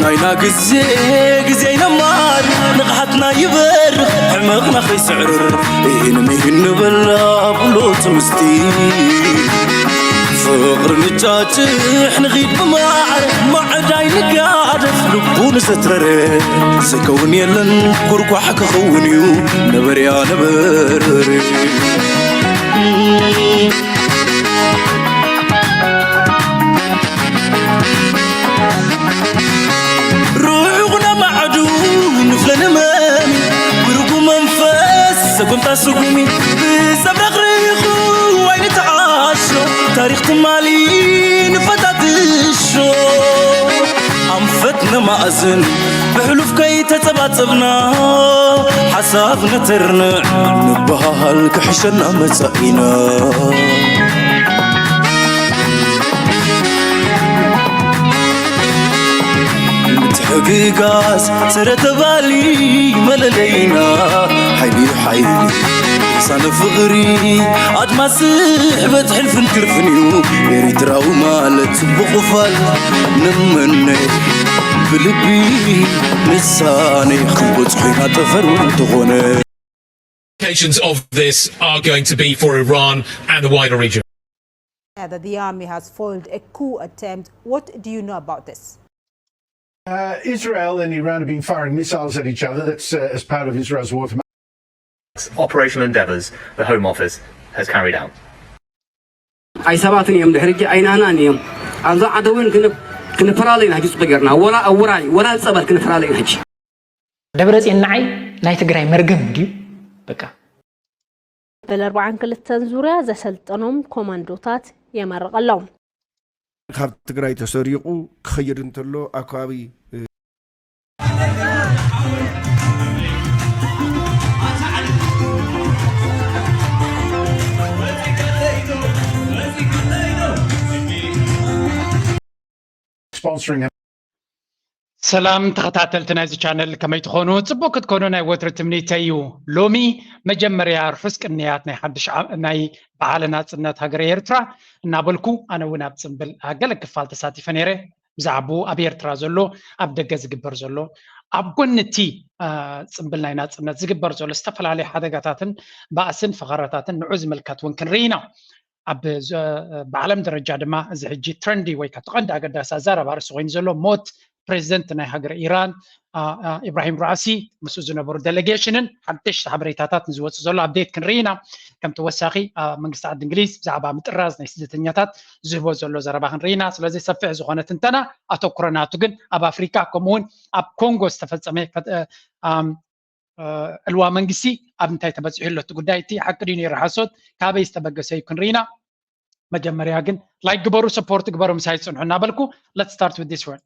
ኣይና ግዜ ግዜ ኣይነማር ንቕሓትና ይበርኽ ሕመቕና ከይስዕርር ኢህን ምሂን ንበላ ብሎ ትምስቲ ፍቕሪ ንጫጭሕ ንኺድ ብማዕር ማዕዳይ ንጋደፍ ልቡ ንዘትረረ ዝከውን የለን ኩርኳሕ ክኸውን እዩ ነበርያ ነበርር ርሑቕ ነማዕዱ ንፍለ ንመሚ ብርጉ መንፈስ ሰጉምታ ስጉሚ ብሰብ ረኽሪኹ ኣይንተዓሾ ታሪኽ ትማሊ ንፈታትሾ ኣንፈት ነማእዝን ብሕሉፍ ከይተጸባጸብና ሓሳብ ነተርንዕ ንበሃል ክሕሸና መጻኢና ምትሕግጋዝ ስረ ተባሊ መለለይና ሓይሊ ሓይሊ ልሳነ ፍቕሪ ኣድማስ ስሕበት ሕልፍን ክርፍን እዩ ኤሪትራዊ ማለት ጽቡቕ ፋል ንመነ ብልቢ ንሳነ ክንበጽሖ ኢና ጠፈር እንተኾነ Implications of this are going to be for Iran and the wider region. That the army has foiled a coup attempt. What do you know about this? Uh, Israel and Iran have been firing missiles at each other. That's uh, as part of Israel's war. Operational endeavours the Home Office has carried out. ኣይሰባትን እዮም ድሕሪ ሕጂ ኣይናናን እዮም ኣብዛ ዓደ እውን ክንፈላለ ኢና ሕጂ ፅቡቅ ጌርና ወላ ኣብ ውራይ ወላ ኣብ ፀበል ክንፈላለ ኢና ሕጂ ደብረፅዮን ንዓይ ናይ ትግራይ መርገም ድዩ በቃ በል ኣርብዓን ክልተን ዙርያ ዘሰልጠኖም ኮማንዶታት የመርቐሎም። ካብ ትግራይ ተሰሪቑ ክኸይድ እንተሎ ኣብ ከባቢ sponsoring ሰላም ተኸታተልቲ ናይዚ ቻነል ከመይ ትኾኑ? ጽቡቅ ክትኮኑ ናይ ወትሪ ትምኒተይ እዩ። ሎሚ መጀመርያ ርሑስ ቅንያት ናይ ሓድሽ ዓ- ናይ በዓለ ናጽነት ሃገረ ኤርትራ እናበልኩ ኣነ እውን ኣብ ጽምብል ኣብ ገለ ክፋል ተሳቲፈ ነይረ። ብዛዕባኡ ኣብ ኤርትራ ዘሎ ኣብ ደገ ዝግበር ዘሎ ኣብ ጎኒ እቲ አ፣ ጽምብል ናይ ናጽነት ዝግበር ዘሎ ዝተፈላለዩ ሓደጋታትን ባእስን ፈኸራታትን ንዑ ዝምልከት እውን ክንርኢ ኢና። ኣብ ብዓለም ደረጃ ድማ እዚ ሕጂ ትረንዲ ወይ ከዓ ቀንዲ ኣገዳሲ ኣዛራቢ ኣርእስቲ ኮይኑ ዘሎ ሞት ፕሬዚደንት ናይ ሃገረ ኢራን ኢብራሂም ራእሲ ምስኡ ዝነበሩ ደለጌሽንን ሓደሽቲ ሓበሬታታት ንዝወፅእ ዘሎ ኣብዴት ክንርኢ ኢና። ከም ተወሳኺ መንግስቲ ዓዲ እንግሊዝ ብዛዕባ ምጥራዝ ናይ ስደተኛታት ዝህቦ ዘሎ ዘረባ ክንርኢ ኢና። ስለዚ ሰፊሕ ዝኾነ ትንተና ኣተኩሮ ናቱ ግን ኣብ ኣፍሪካ ከምኡውን ኣብ ኮንጎ ዝተፈፀመ ዕልዋ መንግስቲ ኣብ እንታይ ተበፂሑ ኣሎ እቲ ጉዳይ እቲ ሓቂ ድዩ ነይሩ ሓሶት ካበይ ዝተበገሰ እዩ ክንርኢና መጀመርያ ግን like ግበሩ support ግበሩ ምሳይ ፅንሑ እናበልኩ let's start with this one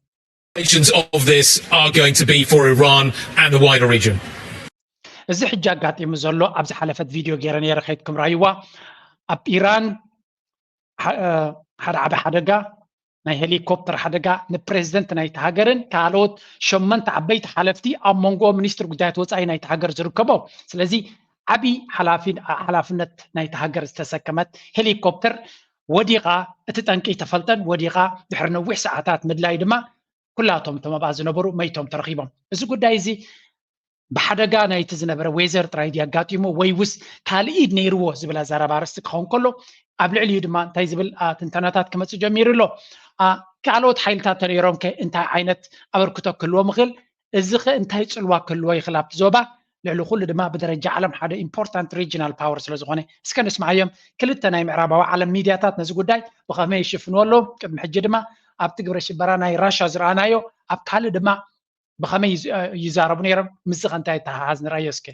Implications of this are going to be for Iran and the wider region. እዚ ሕጂ ኣጋጢሙ ዘሎ ኣብ ዝሓለፈት ቪድዮ ገይረ ነይረ ከይድኩም ራይዋ ኣብ ኢራን ሓደ ዓቢ ሓደጋ ናይ ሄሊኮፕተር ሓደጋ ንፕሬዝደንት ናይቲ ሃገርን ካልኦት ሸመንተ ዓበይቲ ሓለፍቲ ኣብ መንጎ ሚኒስትር ጉዳያት ወፃኢ ናይቲ ሃገር ዝርከቦ ስለዚ ዓቢ ሓላፍነት ናይቲ ሃገር ዝተሰከመት ሄሊኮፕተር ወዲቓ እቲ ጠንቂ ተፈልጠን ወዲቓ ድሕሪ ነዊሕ ሰዓታት ምድላይ ድማ ኩላቶም እቶም ኣብኣ ዝነበሩ መይቶም ተረኺቦም እዚ ጉዳይ እዚ ብሓደጋ ናይቲ ዝነበረ ዌዘር ጥራይ ድዩ ኣጋጢሙ ወይ ውስ ካልእ ኢድ ነይርዎ ዝብል ኣዛራቢ ኣርእስቲ ክኸውን ከሎ ኣብ ልዕሊኡ ድማ እንታይ ዝብል ትንተናታት ክመፅእ ጀሚሩ ኣሎ። ካልኦት ሓይልታት ተነይሮም ከ እንታይ ዓይነት ኣበርክቶ ክህልዎም ይኽእል? እዚ ኸ እንታይ ፅልዋ ክህልዎ ይኽእል ኣብቲ ዞባ? ልዕሊ ኩሉ ድማ ብደረጃ ዓለም ሓደ ኢምፖርታንት ሪጅናል ፓወር ስለ ዝኾነ እስከ ንስምዓዮም። ክልተ ናይ ምዕራባዊ ዓለም ሚድያታት ነዚ ጉዳይ ብኸመይ ይሽፍንዎ ኣለዉ? ቅድሚ ሕጂ ድማ ኣብቲ ግብረ ሽበራ ናይ ራሻ ዝረኣናዮ ኣብ ካልእ ድማ ብኸመይ ይዛረቡ ነይሮም? ምስዚ ኸ እንታይ ይተሓሓዝ ንርኣዮ እስከ።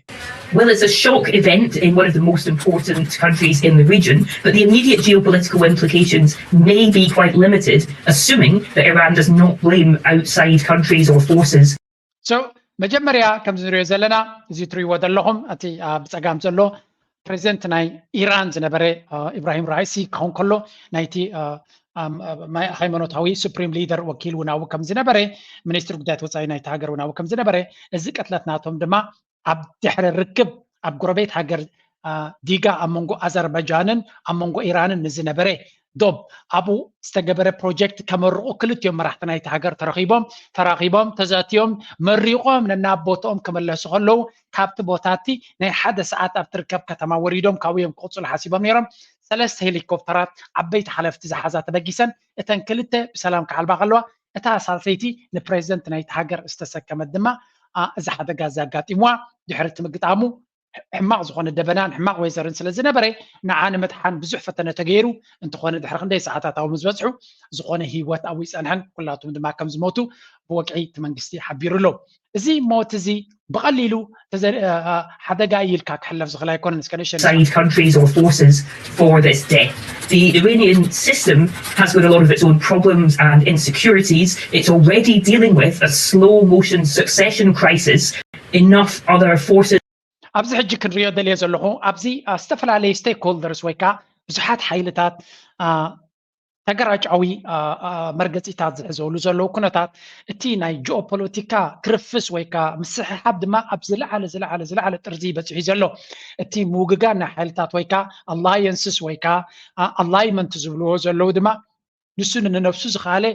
Well, it's a shock event in one of the most important countries in the region, but the immediate geopolitical implications may be quite limited, assuming that Iran does not blame outside countries or forces. So መጀመርያ ከምዚ ንሪኦ ዘለና እዚ ትሪእዎ ዘለኹም እቲ ኣብ ፀጋም ዘሎ ፕሬዚደንት ናይ ኢራን ዝነበረ ኢብራሂም ራይሲ ክኸውን ከሎ ናይቲ ሃይማኖታዊ ሱፕሪም ሊደር ወኪል እውን ኣብኡ ከም ዝነበረ ሚኒስትር ጉዳያት ወፃኢ ናይቲ ሃገር እውን ኣብኡ ከም ዝነበረ እዚ ቅትለት ናቶም ድማ ኣብ ድሕሪ ርክብ ኣብ ጎረቤት ሃገር ዲጋ ኣብ መንጎ ኣዘርባጃንን ኣብ መንጎ ኢራንን ንዝነበረ ዶብ ኣብኡ ዝተገበረ ፕሮጀክት ከመርቑ ክልቲኦም መራሕቲ ናይቲ ሃገር ተረኺቦም ተራኺቦም ተዛትዮም መሪቖም ነናብ ቦትኦም ክመለሱ ከለዉ ካብቲ ቦታቲ ናይ ሓደ ሰዓት ኣብ ትርከብ ከተማ ወሪዶም ካብኡ እዮም ክቕፅሉ ሓሲቦም ነይሮም። ሰለስተ ሄሊኮፕተራት ዓበይቲ ሓለፍቲ ዝሓዛ ተበጊሰን እተን ክልተ ብሰላም ክሓልባ ከለዋ እታ ሳልሰይቲ ንፕሬዚደንት ናይቲ ሃገር ዝተሰከመት ድማ እዚ ሓደጋ እዚ ኣጋጢምዋ። ድሕሪ እቲ ምግጣሙ ሕማቕ ዝኾነ ደበናን ሕማቕ ዌዘርን ስለ ዝነበረ ንዓ ንምድሓን ብዙሕ ፈተነ ተገይሩ እንተኾነ ድሕሪ ክንደይ ሰዓታት ኣብኡ ምስ በፅሑ ዝኾነ ህይወት ኣብኡ ይፀንሐን ኩላቶም ድማ ከም ዝሞቱ ብወግዒ እቲ መንግስቲ ሓቢሩ ኣሎ። እዚ ሞት እዚ ብቐሊሉ ሓደጋ እዩ ኢልካ ክሕለፍ ዝኽእል ኣይኮነን። እስከ ንእሽተይ side countries or forces for this death. The Iranian system has got a lot of its own problems and insecurities. It's already dealing with a slow motion succession crisis. Enough other forces ኣብዚ ሕጂ ክንሪኦ ደልየ ዘለኹ ኣብዚ ዝተፈላለዩ stakeholders ወይ ከዓ ብዙሓት ሓይልታት ተገራጫዊ መርገፂታት ዝሕዘሉ ዘለዉ ኩነታት እቲ ናይ ጂኦፖለቲካ ክርፍስ ወይ ከዓ ምስሕሓብ ድማ ኣብ ዝለዓለ ዝለዓለ ዝለዓለ ጥርዚ በፂሑ ዘሎ። እቲ ምውግጋን ናይ ሓይልታት ወይ ከዓ alliances ወይ ከዓ alignment ዝብልዎ ዘለዉ ድማ ንሱ ንነብሱ ዝኸኣለ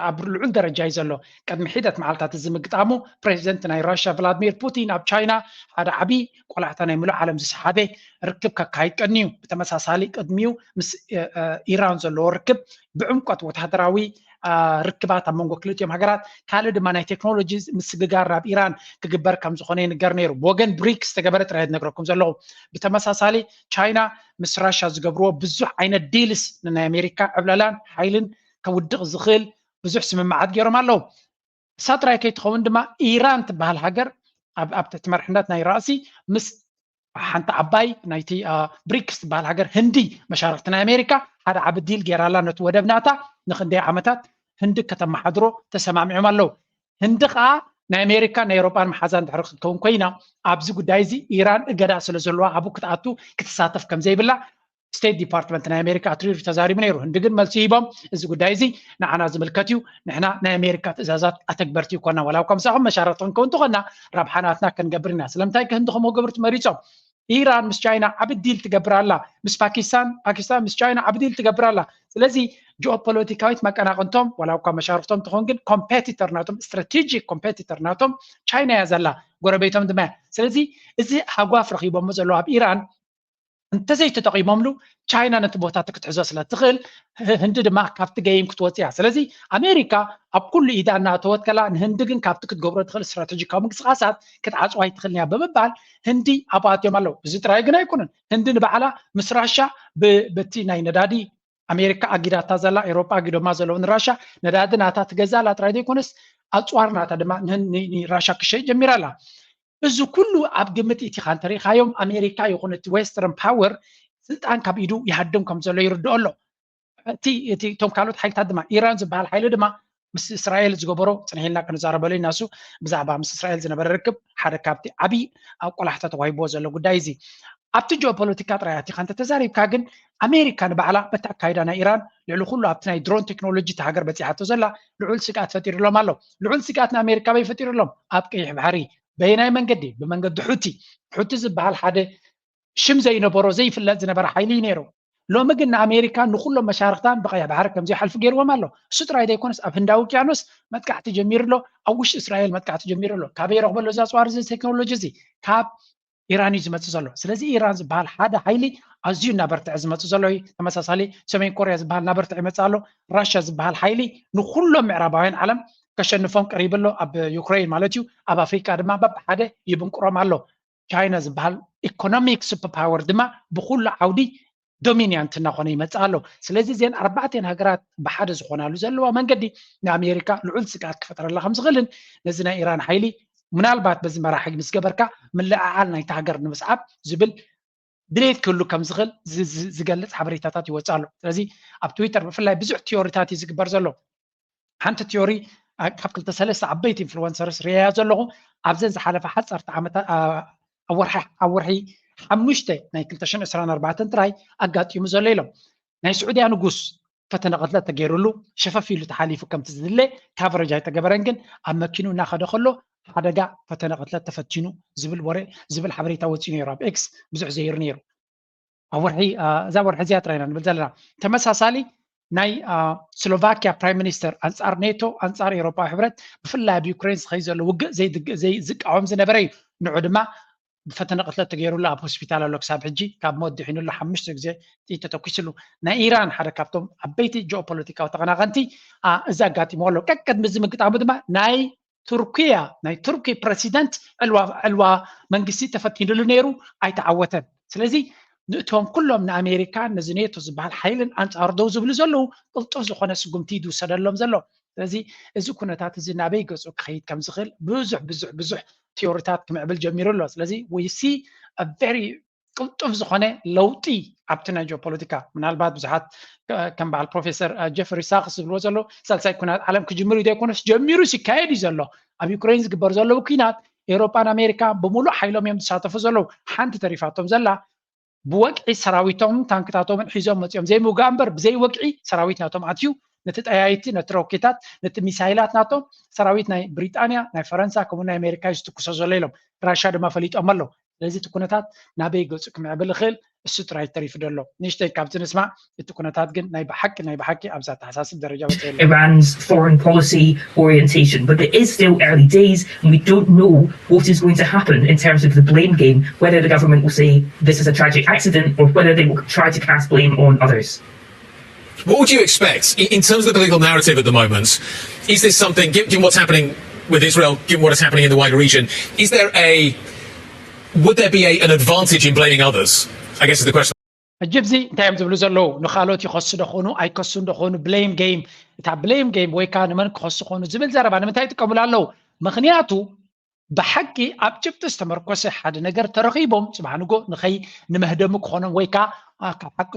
ኣብ ልዑል ደረጃ እዩ ዘሎ። ቅድሚ ሒደት መዓልታት እዚ ምግጣሙ ፕሬዚደንት ናይ ራሽያ ቭላድሚር ፑቲን ኣብ ቻይና ሓደ ዓብዪ ቆላሕታ ናይ ምሉእ ዓለም ዝሰሓበ ርክብ ከካይድ ቀንዩ። ብተመሳሳሊ ቅድሚኡ ምስ ኢራን ዘለዎ ርክብ ብዕምቆት ወታደራዊ ርክባት ኣብ መንጎ ክልቲኦም ሃገራት ካልእ ድማ ናይ ቴክኖሎጂ ምስግጋር ናብ ኢራን ክግበር ከም ዝኾነ ይንገር ነይሩ። ብወገን ብሪክስ ዝተገበረ ጥራይ ዝነግረኩም ዘለኹ። ብተመሳሳሊ ቻይና ምስ ራሻ ዝገብርዎ ብዙሕ ዓይነት ዲልስ ንናይ ኣሜሪካ ዕብለላን ሓይልን ከውድቕ ዝኽእል ብዙሕ ስምምዓት ገይሮም ኣለዉ። እሳ ጥራይ ከይትኸውን ድማ ኢራን ትበሃል ሃገር ኣብ ትሕቲ መርሕነት ናይ ራእሲ ምስ ሓንቲ ዓባይ ናይቲ ብሪክስ ትበሃል ሃገር ህንዲ መሻርክቲ ናይ ኣሜሪካ ሓደ ዓቢ ዲል ገይራላ ነቲ ወደብ ናታ ንክንደይ ዓመታት ህንዲ ከተመሓድሮ ተሰማሚዖም ኣለዉ። ህንዲ ከዓ ናይ ኣሜሪካ ናይ ኤሮጳን መሓዛን ድሕሪ ክትከውን ኮይና ኣብዚ ጉዳይ እዚ ኢራን እገዳ ስለ ዘለዋ ኣብኡ ክትኣቱ ክትሳተፍ ከም ዘይብላ ስቴት ዲፓርትመንት ናይ ኣሜሪካ ኣትሪሩ ተዛሪቡ ነይሩ። ህንዲ ግን መልሲ ሂቦም እዚ ጉዳይ እዚ ንዓና ዝምልከት እዩ፣ ንሕና ናይ ኣሜሪካ ትእዛዛት ኣተግበርቲ ይኮና፣ ዋላ እኳ ምሳኹም መሻረክቲ ክንከውን እንተኾና ረብሓ ናትና ክንገብር ኢና። ስለምንታይ ከ ህንዲ ከምኡ ክገብሩ ትመሪፆም? ኢራን ምስ ቻይና ዓቢ ዲል ትገብር ኣላ፣ ምስ ፓኪስታን፣ ፓኪስታን ምስ ቻይና ዓቢ ዲል ትገብር ኣላ። ስለዚ ጂኦፖለቲካዊት መቀናቅንቶም ዋላ እኳ መሻርክቶም ትኾን ግን ኮምፔቲተር ናቶም ስትራቴጂክ ኮምፔቲተር ናቶም ቻይና እያ ዘላ፣ ጎረቤቶም ድማ እያ። ስለዚ እዚ ሃጓፍ ረኺቦሞ ዘለዉ ኣብ ኢራን እንተዘይተጠቒሞምሉ ቻይና ነቲ ቦታ ክትሕዞ ስለ ትኽእል ህንዲ ድማ ካብቲ ገይም ክትወፅእ እያ። ስለዚ ኣሜሪካ ኣብ ኩሉ ኢዳ እናተወከላ ንህንዲ ግን ካብቲ ክትገብሮ ትኽእል ስትራቴጂካዊ ምንቅስቃሳት ክትዓፅዋ ኣይትኽእልን እያ ብምባል ህንዲ ኣብኣትዮም ኣለዉ። እዚ ጥራይ ግን ኣይኮነን። ህንዲ ንባዕላ ምስ ራሻ በቲ ናይ ነዳዲ ኣሜሪካ ኣጊዳታ ዘላ ኤሮጳ ኣጊዶማ ዘለዉ ንራሻ ነዳዲ ናታ ትገዛላ ጥራይ ዘይኮነስ ኣፅዋር ናታ ድማ ንራሻ ክሸይጥ ጀሚራ ኣላ። እዚ ኩሉ ኣብ ግምት ኢቲኻ እንተሪኢኻዮም ኣሜሪካ ይኹን እቲ ዌስተርን ፓወር ስልጣን ካብ ኢዱ ይሃድም ከም ዘሎ ይርድኦ ኣሎ። እቲ እቲ እቶም ካልኦት ሓይልታት ድማ ኢራን ዝበሃል ሓይሊ ድማ ምስ እስራኤል ዝገበሮ ፅንሕ ኢልና ክንዛረበሉ ኢና። እሱ ብዛዕባ ምስ እስራኤል ዝነበረ ርክብ ሓደ ካብቲ ዓብዪ ኣብ ቆላሕታ ተዋሂብዎ ዘሎ ጉዳይ እዚ ኣብቲ ጂኦፖለቲካ ጥራይ ኣቲኻ እንተተዛሪብካ ግን ኣሜሪካ ንባዕላ በቲ ኣካይዳ ናይ ኢራን ልዕሊ ኩሉ ኣብቲ ናይ ድሮን ቴክኖሎጂ እቲ ሃገር በፂሓቶ ዘላ ልዑል ስግኣት ፈጢሩሎም ኣሎ። ልዑል ስግኣት ንኣሜሪካ በይ ፈጢሩሎም ኣብ ቀይሕ ባሕሪ በየናይ መንገዲ? ብመንገዲ ሑቲ። ሑቲ ዝበሃል ሓደ ሽም ዘይነበሮ ዘይፍለጥ ዝነበረ ሓይሊ እዩ ነይሩ። ሎሚ ግን ንኣሜሪካ ንኩሎም መሻርክታን ብቀይሕ ባሕሪ ከም ዘይሓልፉ ገይርዎም ኣሎ። እሱ ጥራይ ዘይኮነስ ኣብ ህንዳዊ ውቅያኖስ መጥቃዕቲ ጀሚሩ ኣሎ። ኣብ ውሽጢ እስራኤል መጥቃዕቲ ጀሚሩ ኣሎ። ካበይ ይረኽበሉ እዚ ኣፅዋር እዚ ቴክኖሎጂ እዚ? ካብ ኢራን እዩ ዝመፅእ ዘሎ። ስለዚ ኢራን ዝበሃል ሓደ ሓይሊ ኣዝዩ እናበርትዐ ዝመፅእ ዘሎ እዩ። ተመሳሳሊ ሰሜን ኮርያ ዝበሃል እናበርትዐ ይመፅእ ኣሎ። ራሽያ ዝበሃል ሓይሊ ንኩሎም ምዕራባውያን ዓለም ከሸንፎም ቀሪቡ ኣሎ። ኣብ ዩክሬን ማለት እዩ። ኣብ ኣፍሪካ ድማ በብሓደ ይብንቅሮም ኣሎ። ቻይና ዝበሃል ኢኮኖሚክ ሱፐር ፓወር ድማ ብኩሉ ዓውዲ ዶሚኒያንት እናኾነ ይመፅእ ኣሎ። ስለዚ እዘን ኣርባዕተን ሃገራት ብሓደ ዝኾናሉ ዘለዋ መንገዲ ንኣሜሪካ ልዑል ስግኣት ክፈጥረላ ከም ዝኽእልን ነዚ ናይ ኢራን ሓይሊ ምናልባት በዚ መራሒ ምስ ገበርካ ምልዕዓል ናይቲ ሃገር ንምስዓብ ዝብል ድሌት ክህሉ ከም ዝኽእል ዝገልፅ ሓበሬታታት ይወፅእ ኣሎ። ስለዚ ኣብ ትዊተር ብፍላይ ብዙሕ ቲዮሪታት እዩ ዝግበር ዘሎ። ሓንቲ ቲዮሪ ካብ ክልተ ሰለስተ ዓበይቲ ኢንፍሉወንሰርስ ርእያ ዘለኹ ኣብዘን ዝሓለፈ ሓፀርቲ ዓመታት ኣብ ወርሒ ሓሙሽተ ናይ ክልተ ሽሕን ዕስራን ኣርባዕተን ጥራይ ኣጋጢሙ ዘሎ ኢሎም። ናይ ስዑድያ ንጉስ ፈተነ ቅትለት ተገይሩሉ ሸፈፍ ኢሉ ተሓሊፉ ከምቲ ዝድለ ካቨረጅ ኣይተገበረን፣ ግን ኣብ መኪኑ እናኸደ ከሎ ሓደጋ ፈተነ ቅትለት ተፈቲኑ ዝብል ወረ ዝብል ሓበሬታ ወፂኡ ነይሩ። ኣብ ኤክስ ብዙሕ ዘይሩ ነይሩ። ኣብ ወርሒ እዛ ወርሒ እዚኣ ጥራይ ኢና ንብል ዘለና። ተመሳሳሊ ናይ ስሎቫኪያ ፕራይም ሚኒስተር ኣንጻር ኔቶ፣ ኣንጻር ኤውሮፓዊ ሕብረት፣ ብፍላይ ኣብ ዩክሬን ዝኸይ ዘሎ ውግእ ዝቃወም ዝነበረ እዩ። ንዑ ድማ ብፈተነ ቅትለት ተገይሩሉ ኣብ ሆስፒታል ኣሎ። ክሳብ ሕጂ ካብ ሞት ድሒኑሉ ሓሙሽተ ግዜ ጥይት ተተኪስሉ። ናይ ኢራን ሓደ ካብቶም ዓበይቲ ጂኦፖለቲካዊ ተቐናቐንቲ እዚ ኣጋጢሞ ኣሎ። ቀቅድሚ እዚ ምግጣሙ ድማ ናይ ቱርኪያ ናይ ቱርኪ ፕረሲደንት ዕልዋ መንግስቲ ተፈቲኑሉ ነይሩ፣ ኣይተዓወተን። ስለዚ ንእቶም ኩሎም ንኣሜሪካን ነዚ ኔቶ ዝበሃል ሓይልን ኣንጻሩ ደው ዝብሉ ዘለዉ ቅልጡፍ ዝኾነ ስጉምቲ ድውሰደሎም ዘሎ። ስለዚ እዚ ኩነታት እዚ ናበይ ገጹ ክኸይድ ከም ዝኽእል ብዙሕ ብዙሕ ብዙሕ ቲዮሪታት ክምዕብል ጀሚሩ ኣሎ። ስለዚ we see a very ቅልጡፍ ዝኾነ ለውጢ ኣብቲ ናይ ጂኦፖለቲካ። ምናልባት ብዙሓት ከም በዓል ፕሮፌሰር ጀፍሪ ሳክስ ዝብልዎ ዘለዉ ሳልሳይ ኩናት ዓለም ክጅምር እዩ ዘይኮነስ ጀሚሩ ይካየድ እዩ ዘሎ። ኣብ ዩክሬን ዝግበር ዘለዉ ኩናት ኤውሮጳን ኣሜሪካ ብምሉእ ሓይሎም እዮም ዝሳተፉ ዘለዉ። ሓንቲ ተሪፋቶም ዘላ ብወግዒ ሰራዊቶም ታንክታቶምን ሒዞም መፂኦም ዘይምውጋእ እምበር ብዘይ ወግዒ ሰራዊት ናቶም ኣትዩ ነቲ ጠያይቲ ነቲ ሮኬታት ነቲ ሚሳይላት ናቶም ሰራዊት ናይ ብሪጣንያ ናይ ፈረንሳ ከምኡ ናይ ኣሜሪካ እዩ ዝትኩሶ ዘሎ ኢሎም። ራሻ ድማ ፈሊጦም ኣለዉ። ስለዚ እቲ ኩነታት ናበይ ገፁ ክምዕብል ይኽእል እሱ ጥራይ ተሪፉ ደሎ። ንእሽተይ ካብቲ ንስማዕ። እቲ ኩነታት ግን ናይ ብሓቂ ናይ ብሓቂ ኣብዛ ተሓሳስብ ደረጃ በፂሑ ኣሎ። Iran's foreign policy orientation, but it is still early days and we don't know what is going to happen in terms of the blame game, whether the government will say this is a tragic accident or whether they will try to cast blame on others. What would you expect in terms of the political narrative at the moment? Is this something, given what's happening with Israel, given what is happening in the wider region, is there a, would there be a, an advantage in blaming others? I guess is the question. ሕጂ እዚ እንታይ እዮም ዝብሉ ዘለዉ? ንካልኦት ይኸሱ ደኾኑ ኣይከሱን ደኾኑ ብሌም ጌም። እታ ብሌም ጌም ወይ ከዓ ንመን ክኸሱ ኾኑ ዝብል ዘረባ ንምንታይ ይጥቀሙሉ ኣለዉ? ምክንያቱ ብሓቂ ኣብ ጭብጢ ዝተመርኮሰ ሓደ ነገር ተረኺቦም ፅባሕ ንጎ ንኸይ ንመህደሚ ክኾኖም ወይ ከዓ ካብ ሓቂ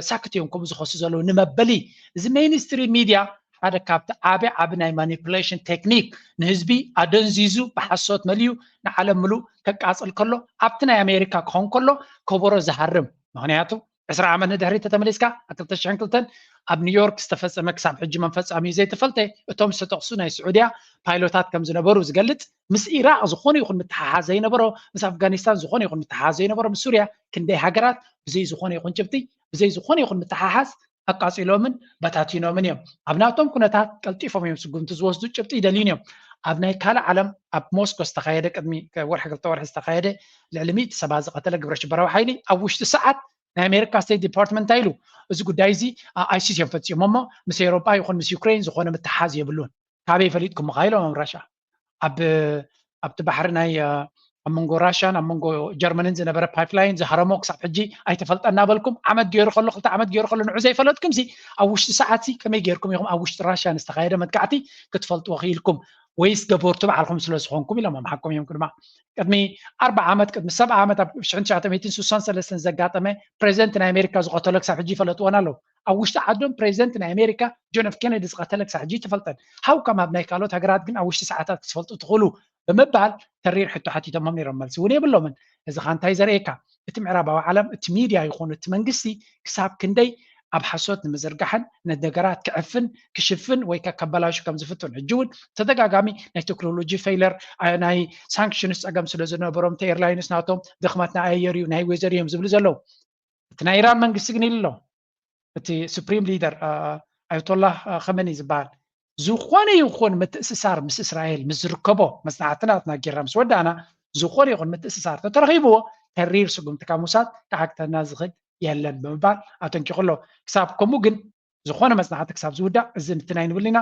ሳክት እዮም ከምኡ ዝኸሱ ዘለዉ ንመበሊ። እዚ ሜይንስትሪም ሚድያ ሓደ ካብቲ ዓቢ ዓቢ ናይ ማኒፕሌሽን ቴክኒክ ንህዝቢ ኣደንዚዙ ብሓሶት መሊኡ ንዓለም ምሉእ ከቃፅል ከሎ ኣብቲ ናይ ኣሜሪካ ክኾን ከሎ ከበሮ ዝሃርም። ምክንያቱ ዕስራ ዓመት ንድሕሪት ተተመሊስካ ኣብ ክልተ ሽሕን ክልተን ኣብ ኒውዮርክ ዝተፈፀመ ክሳብ ሕጂ መን ፈፃሚኡ ዘይተፈልጠ እቶም ዝተጠቕሱ ናይ ስዑድያ ፓይሎታት ከም ዝነበሩ ዝገልፅ ምስ ኢራቅ ዝኾነ ይኹን ምትሓሓዝ ዘይነበሮ ምስ ኣፍጋኒስታን ዝኾነ ይኹን ምትሓሓዝ ዘይነበሮ ምስ ሱርያ ክንደይ ሃገራት ብዘይ ዝኾነ ይኹን ጭብጢ ብዘይ ዝኾነ ይኹን ምትሓሓዝ ኣቃፂሎምን በታቲኖምን እዮም። ኣብ ናቶም ኩነታት ቀልጢፎም እዮም ስጉምቲ ዝወስዱ፣ ጭብጢ ይደልዩን እዮም። ኣብ ናይ ካልእ ዓለም ኣብ ሞስኮ ዝተኻየደ ቅድሚ ወርሒ ክልተ ወርሒ ዝተኻየደ ልዕሊ ሚእቲ ሰባት ዝቐተለ ግብረ ሽበራዊ ሓይሊ ኣብ ውሽጢ ሰዓት ናይ ኣሜሪካ ስቴት ዲፓርትመንት እንታይ ኢሉ? እዚ ጉዳይ እዚ ኣይሲስ እዮም ፈፂሞሞ፣ ምስ ኤውሮጳ ይኹን ምስ ዩክሬን ዝኾነ ምትሓዝ የብሉን። ካበይ ፈሊጥኩም ኢሎም ኣብ ራሻ ኣብ ኣብቲ ባሕሪ ናይ ኣብ መንጎ ራሽያን ኣብ መንጎ ጀርመንን ዝነበረ ፓይፕላይን ዝሃረሞ ክሳብ ሕጂ ኣይተፈልጠና በልኩም። ዓመት ገይሩ ከሎ ክልተ ዓመት ገይሩ ከሎ ንዑ ዘይፈለጥኩም ሲ ኣብ ውሽጢ ሰዓት ሲ ከመይ ገይርኩም ኢኹም ኣብ ውሽጢ ራሽያ ንዝተኻየደ መጥቃዕቲ ክትፈልጥዎ ክኢልኩም? ወይስ ገበርቱ ባዕልኹም ስለ ዝኾንኩም ኢሎም ኣምሓኩም እዮም። ቅድማ ቅድሚ ኣርባዓ ዓመት ቅድሚ ሰብዓ ዓመት ኣብ ሽሕን ትሽዓተ ሚእትን ስሳን ሰለስተን ዘጋጠመ ፕሬዚደንት ናይ ኣሜሪካ ዝቐተሎ ክሳብ ሕጂ ይፈለጥዎን ኣለዉ። ኣብ ውሽጢ ዓዶም ፕሬዚደንት ናይ ኣሜሪካ ጆን ኤፍ ኬነዲ ዝቐተለ ክሳብ ሕጂ ኣይተፈልጠን። ሃው ከም ኣብ ናይ ካልኦት ሃገራት ግን ኣብ ውሽጢ ሰዓታት ክትፈልጡ ትኽእሉ ብምባል ተሪር ሕቶ ሓቲቶሞም ነይሮም። መልሲ እውን የብሎምን። እዚ ኸ እንታይ ዘርእየካ? እቲ ምዕራባዊ ዓለም እቲ ሚድያ ይኹን እቲ መንግስቲ ክሳብ ክንደይ ኣብ ሓሶት ንምዝርጋሕን ነቲ ነገራት ክዕፍን ክሽፍን ወይ ከ ከበላሹ ከም ዝፍትን ሕጂ እውን ተደጋጋሚ ናይ ቴክኖሎጂ ፌይለር ናይ ሳንክሽንስ ፀገም ስለ ዝነበሮም እቲ ኤርላይንስ ናቶም ድኽመት ናይ ኣየር እዩ ናይ ዌዘር እዮም ዝብሉ ዘለዉ። እቲ ናይ ኢራን መንግስቲ ግን ኢሉ ኣሎ። እቲ ሱፕሪም ሊደር ኣያቶላህ ኸመኒ ዝበሃል ዝኾነ ይኹን ምትእስሳር ምስ እስራኤል ምስ ዝርከቦ መፅናዕቲ ናትና ጌርና ምስ ወዳእና ዝኾነ ይኹን ምትእስሳር ተተረኺብዎ ተሪር ስጉምቲ ካብ ምውሳድ ክዓግተና ዝኽእል የለን ብምባል ኣጠንቂቑ ኣሎ። ክሳብ ከምኡ ግን ዝኾነ መፅናዕቲ ክሳብ ዝውዳእ እዚ ንትናይ ንብል ኢና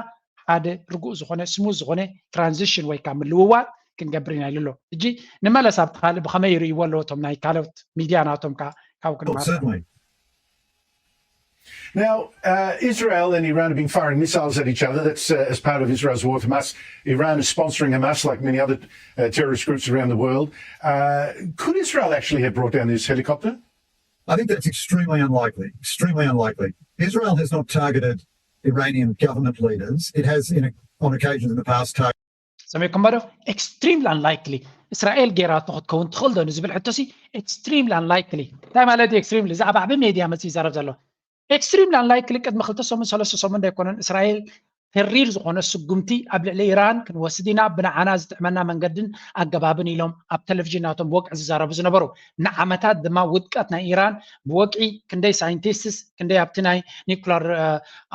ሓደ ርጉእ ዝኾነ ስሙዝ ዝኾነ ትራንዚሽን ወይ ካብ ምልውዋጥ ክንገብር ኢና ኢሉ ኣሎ። ሕጂ ንመለስ ኣብቲ ካልእ ብኸመይ ይርእይዎ ኣለዎ እቶም ናይ ካልኦት ሚድያ ናቶም ከዓ ካብ ክንማር Now, uh, Israel and Iran have been firing missiles at each other. That's uh, as part of Israel's war with Hamas. Iran is sponsoring Hamas, like many other uh, terrorist groups around the world. Uh, could Israel actually have brought down this helicopter? I think that's extremely unlikely. Extremely unlikely. Israel has not targeted Iranian government leaders. It has, in, on occasions in the past, targeted. ሰሚዕኩሞ ዶ? ኤክስትሪምሊ ኣንላይክሊ። እስራኤል ጌራቶ ክትከውን ትኽእል ዶ ንዝብል ሕቶሲ ኤክስትሪምሊ ኣንላይክሊ። እንታይ ማለት እዩ ኤክስትሪምሊ? እዚ ኣብ ዓቢ ሜድያ መፅእ ይዛረብ ዘሎ። ኤክስትሪምሊ ኣንላይክሊ ቅድሚ ክልተ ሰሙን ሰለስተ ሰሙን ዶ ኣይኮነን እስራኤል ተሪር ዝኾነ ስጉምቲ ኣብ ልዕሊ ኢራን ክንወስድ ኢና፣ ብንዓና ዝጥዕመና መንገድን ኣገባብን ኢሎም ኣብ ቴሌቪዥን ናቶም ብወግዒ ዝዛረቡ ዝነበሩ። ንዓመታት ድማ ውድቀት ናይ ኢራን ብወግዒ ክንደይ ሳይንቲስትስ ክንደይ ኣብቲ ናይ ኒኩላር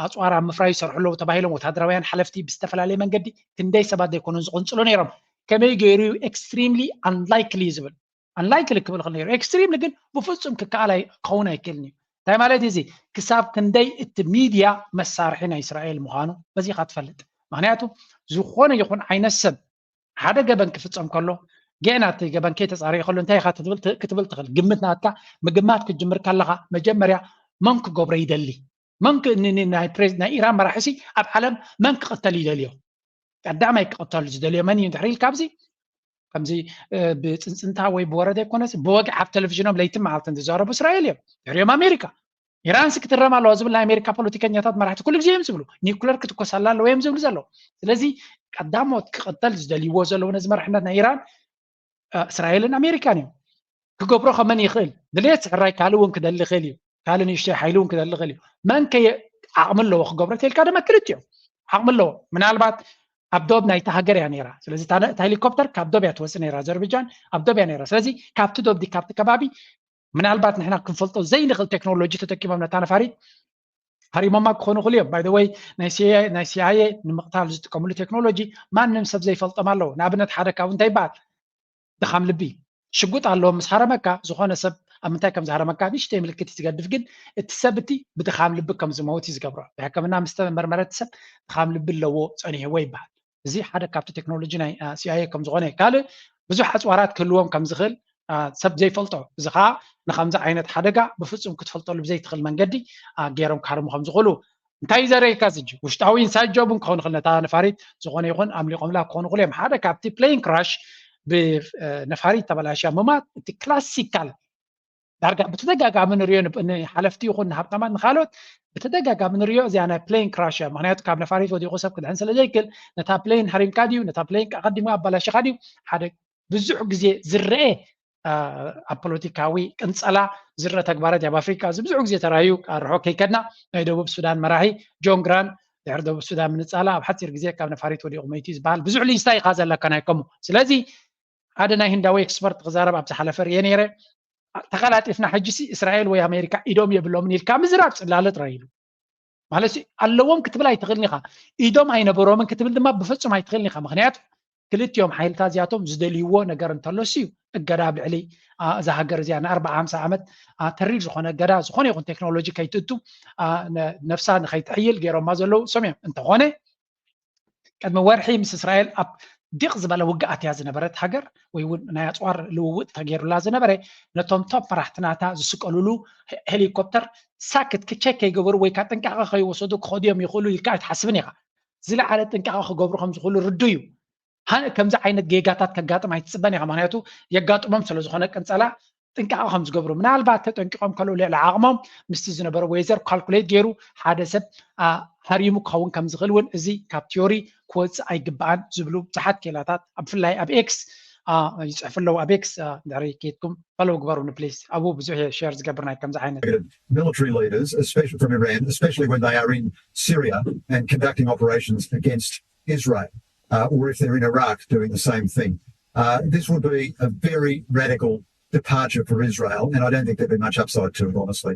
ኣፅዋር ኣብ ምፍራይ ይሰርሑ ኣለዉ ተባሂሎም ወታደራውያን ሓለፍቲ ብዝተፈላለየ መንገዲ ክንደይ ሰባት ዘይኮኑን ዝቕንፅሉ ነይሮም። ከመይ ገይሩ እዩ extremely unlikely ዝብል? Unlikely ክብል ክእል ነይሩ። Extremely ግን ብፍፁም ክከኣል ክኸውን ኣይክእልን እዩ። እንታይ ማለት እዚ? ክሳብ ክንደይ እቲ ሚድያ መሳርሒ ናይ እስራኤል ምዃኑ በዚኻ ትፈልጥ። ምክንያቱ ዝኾነ ይኹን ዓይነት ሰብ ሓደ ገበን ክፍፀም ከሎ ገና እቲ ገበን ከይተፃረየ ከሎ እንታይ ኢኻ ክትብል ትኽእል? ግምት ናትካ ምግማት ክትጅምር ከለኻ መጀመርያ መን ክገብሮ ይደሊ? መን ናይ ኢራን መራሒ ሲ ኣብ ዓለም መን ክቕተል ይደልዮ? ቀዳማይ ክቕተሉ ዝደልዮ መን እዩ እንድሕር ኢልካ ኣብዚ ከምዚ ብፅንፅንታ ወይ ብወረ ዘይኮነስ ብወግዒ ኣብ ቴሌቪዥኖም ለይትን መዓልትን ዝዛረቡ እስራኤል እዮም። ድሕሪኦም ኣሜሪካ። ኢራንስ ክትረም ኣለዋ ዝብል ናይ ኣሜሪካ ፖለቲከኛታት መራሕቲ ኩሉ ግዜ እዮም ዝብሉ። ኒኩለር ክትኮሰላ ኣለዎ እዮም ዝብሉ ዘለዉ። ስለዚ ቀዳሞት ክቕተል ዝደልይዎ ዘለዉ ነዚ መራሕነት ናይ ኢራን እስራኤልን ኣሜሪካን እዮም። ክገብሮ ከመን ይኽእል? ድሌት ሕራይ ካልእ እውን ክደሊ ይኽእል እዩ። ካልእ ንእሽተይ ሓይሊ እውን ክደሊ ይኽእል እዩ። መን ከ ዓቕሚ ኣለዎ ክገብሮ ተልካ ድማ ክልቲኦም ዓቕሚ ኣለዎ። ምናልባት ኣብ ዶብ ናይታ ሃገር እያ ነይራ። ስለዚ እታ ሄሊኮፕተር ካብ ዶብ እያ ትወፅእ ነይራ። ኣዘርበጃን ኣብ ዶብ እያ ነይራ። ስለዚ ካብቲ ዶብ ዲ ካብቲ ከባቢ ምናልባት ንሕና ክንፈልጦ ዘይንኽእል ቴክኖሎጂ ተጠቂሞም ነታ ነፋሪት ሃሪሞማ ክኾኑ ይኽእሉ እዮም። By the way ናይ ሲኣይኤ ንምቕታል ዝጥቀምሉ ቴክኖሎጂ ማንም ሰብ ዘይፈልጦም ኣለዉ። ንኣብነት ሓደ ካብኡ እንታይ ይበሃል? ድኻም ልቢ። ሽጉጥ ኣለዎ ምስ ሃረመካ ዝኾነ ሰብ ኣብ ምንታይ ከም ዝሃረመካ ንእሽተይ ምልክት እዩ ዝገድፍ፣ ግን እቲ ሰብ እቲ ብድኻም ልቢ ከም ዝመውት እዩ ዝገብሮ። ብሕክምና ምስ ተመርመረ እቲ ሰብ ድኻም ልቢ ኣለዎ ጸኒሕዎ ይበሃል። እዚ ሓደ ካብቲ ቴክኖሎጂ ናይ ሲኣይኤ ከም ዝኾነ እዩ። ካልእ ብዙሕ ኣፅዋራት ክህልዎም ከም ዝኽእል ሰብ ዘይፈልጦ፣ እዚ ከዓ ንከምዚ ዓይነት ሓደጋ ብፍፁም ክትፈልጠሉ ብዘይትኽእል መንገዲ ገይሮም ክሃርሙ ከም ዝኽእሉ እንታይ እዩ ዘርእየካ? እዚ ውሽጣዊ ኢንሳይድ ጆብ ክኸውን ይኽእል። ነታ ነፋሪት ዝኾነ ይኹን ኣምሊቆምላ ክኾኑ ይኽእሉ እዮም። ሓደ ካብቲ ፕሌን ክራሽ ብነፋሪት ተበላሽያ ምማት እቲ ክላሲካል ዳርጋ ብተደጋጋሚ ንሪኦ፣ ንሓለፍቲ ይኹን ንሃብታማት ንካልኦት ብተደጋጋሚ ንሪኦ እዚኣ ናይ ፕሌን ክራሽ እያ። ምክንያቱ ካብ ነፋሪት ወዲቑ ሰብ ክድሕን ስለ ዘይክእል ነታ ፕሌን ሃሪምካ ድዩ ነታ ፕሌን ኣቐዲሙ ኣባላሽኻ ድዩ ሓደ ብዙሕ ግዜ ዝረአ ኣብ ፖለቲካዊ ቅንፀላ ዝረአ ተግባራት ኣብ ኣፍሪካ እዚ ብዙሕ ግዜ ተራዩ ርሑቕ ከይከድና ናይ ደቡብ ሱዳን መራሒ ጆን ግራንት ድሕሪ ደቡብ ሱዳን ምንፃላ ኣብ ሓፂር ግዜ ካብ ነፋሪት ወዲቑ መይቱ ዝበሃል ብዙሕ ሊስታ ኢኻ ዘለካ ናይ ከምኡ። ስለዚ ሓደ ናይ ህንዳዊ ኤክስፐርት ክዛረብ ኣብ ዝሓለፈ ርየ ነይረ። ተቀላጢፍና ሕጂ ሲ እስራኤል ወይ ኣሜሪካ ኢዶም የብሎምን ኢልካ ምዝራብ ፅላለ ጥራይ ኢሉ ማለት ኣለዎም ክትብል ኣይትኽእልን ኢኻ። ኢዶም ኣይነበሮምን ክትብል ድማ ብፍፁም ኣይትኽእልን ኢኻ። ምክንያቱ ክልቲኦም ሓይልታት እዚኣቶም ዝደልይዎ ነገር እንተሎስ እዩ እገዳ ኣብ ልዕሊ እዛ ሃገር እዚኣ ንኣርባዓ ሓምሳ ዓመት ተሪር ዝኾነ እገዳ ዝኾነ ይኹን ቴክኖሎጂ ከይትእቱ ነፍሳ ንኸይትሕይል ገይሮማ ዘለዉ እሶም እዮም። እንተኾነ ቅድሚ ወርሒ ምስ እስራኤል ኣብ ዲቕ ዝበለ ውግኣት እያ ዝነበረት ሃገር ወይ እውን ናይ ኣፅዋር ልውውጥ ተገይሩላ ዝነበረ ነቶም ቶፕ መራሕትናታ ዝስቀሉሉ ሄሊኮፕተር ሳክት ክቸክ ከይገበሩ ወይ ከዓ ጥንቃቐ ከይወሰዱ ክኸዱ እዮም ይኽእሉ ኢልካ ኣይትሓስብን ኢኻ። ዝለዓለ ጥንቃቐ ክገብሩ ከም ዝኽእሉ ርዱ እዩ። ከምዚ ዓይነት ጌጋታት ከጋጥም ኣይትፅበን ኢኻ። ምክንያቱ የጋጥሞም ስለ ዝኾነ ቅንፀላ ጥንቃቐ ከም ዝገብሩ ምናልባት ተጠንቂቖም ከለዉ ልዕሊ ዓቕሞም ምስቲ ዝነበረ ዌዘር ካልኩሌት ገይሩ ሓደ ሰብ ሃሪሙ ክኸውን ከም ዝኽእል እውን እዚ ካብ ቲዮሪ ክወፅእ ኣይግባኣን ዝብሉ ብዙሓት ኬላታት ብፍላይ ኣብ ኤክስ ይፅሕፉ ኣለዉ። ኣብ ኤክስ ድሕሪ ከይድኩም ፈለው ግበሩኒ ፕሊስ። ኣብኡ ብዙሕ እየ ሸር ዝገብር ናይ ከምዚ ዓይነት military leaders, especially from Iran, especially when they are in Syria and conducting operations against Israel, uh, or if they're in Iraq doing the same thing. Uh, this would be a very radical departure for Israel, and I don't think there'd be much upside to it, honestly.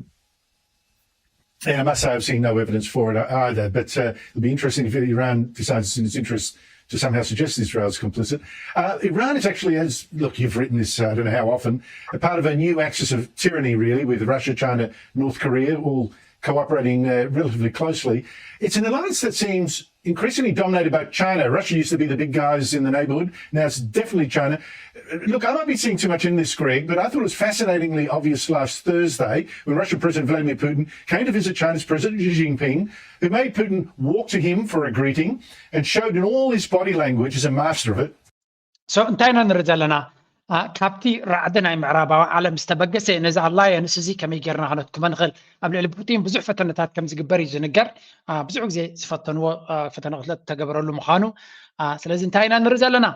Yeah, I must say I've seen no evidence for it either, but uh, it'll be interesting if Iran decides it's in its interest to somehow suggest Israel's complicit. Uh, Iran is actually, as look, you've written this, uh, I don't know how often, a part of a new axis of tyranny, really, with Russia, China, North Korea, all cooperating uh, relatively closely. It's an alliance that seems increasingly dominated by China. Russia used to be the big guys in the neighborhood. Now it's definitely China. Look, I might be seeing too much in this, Greg, but I thought it was fascinatingly obvious last Thursday when Russian President Vladimir Putin came to visit China's President Xi Jinping, who made Putin walk to him for a greeting and showed in all his body language, as a master of it, so እንታይ ኢና ንርኢ ዘለና? ካብቲ ራዕዲ ናይ ምዕራባዊ ዓለም ዝተበገሰ ነዚ ኣላየንስ እዚ ከመይ ጌርና ከነትክሞ ንኽእል? ኣብ ልዕሊ ፑቲን ብዙሕ ፈተነታት ከም ዝግበር እዩ ዝንገር። ብዙሕ ግዜ ዝፈተንዎ ፈተነ ቅትለት ተገበረሉ ምዃኑ። ስለዚ እንታይ ኢና ንርኢ ዘለና?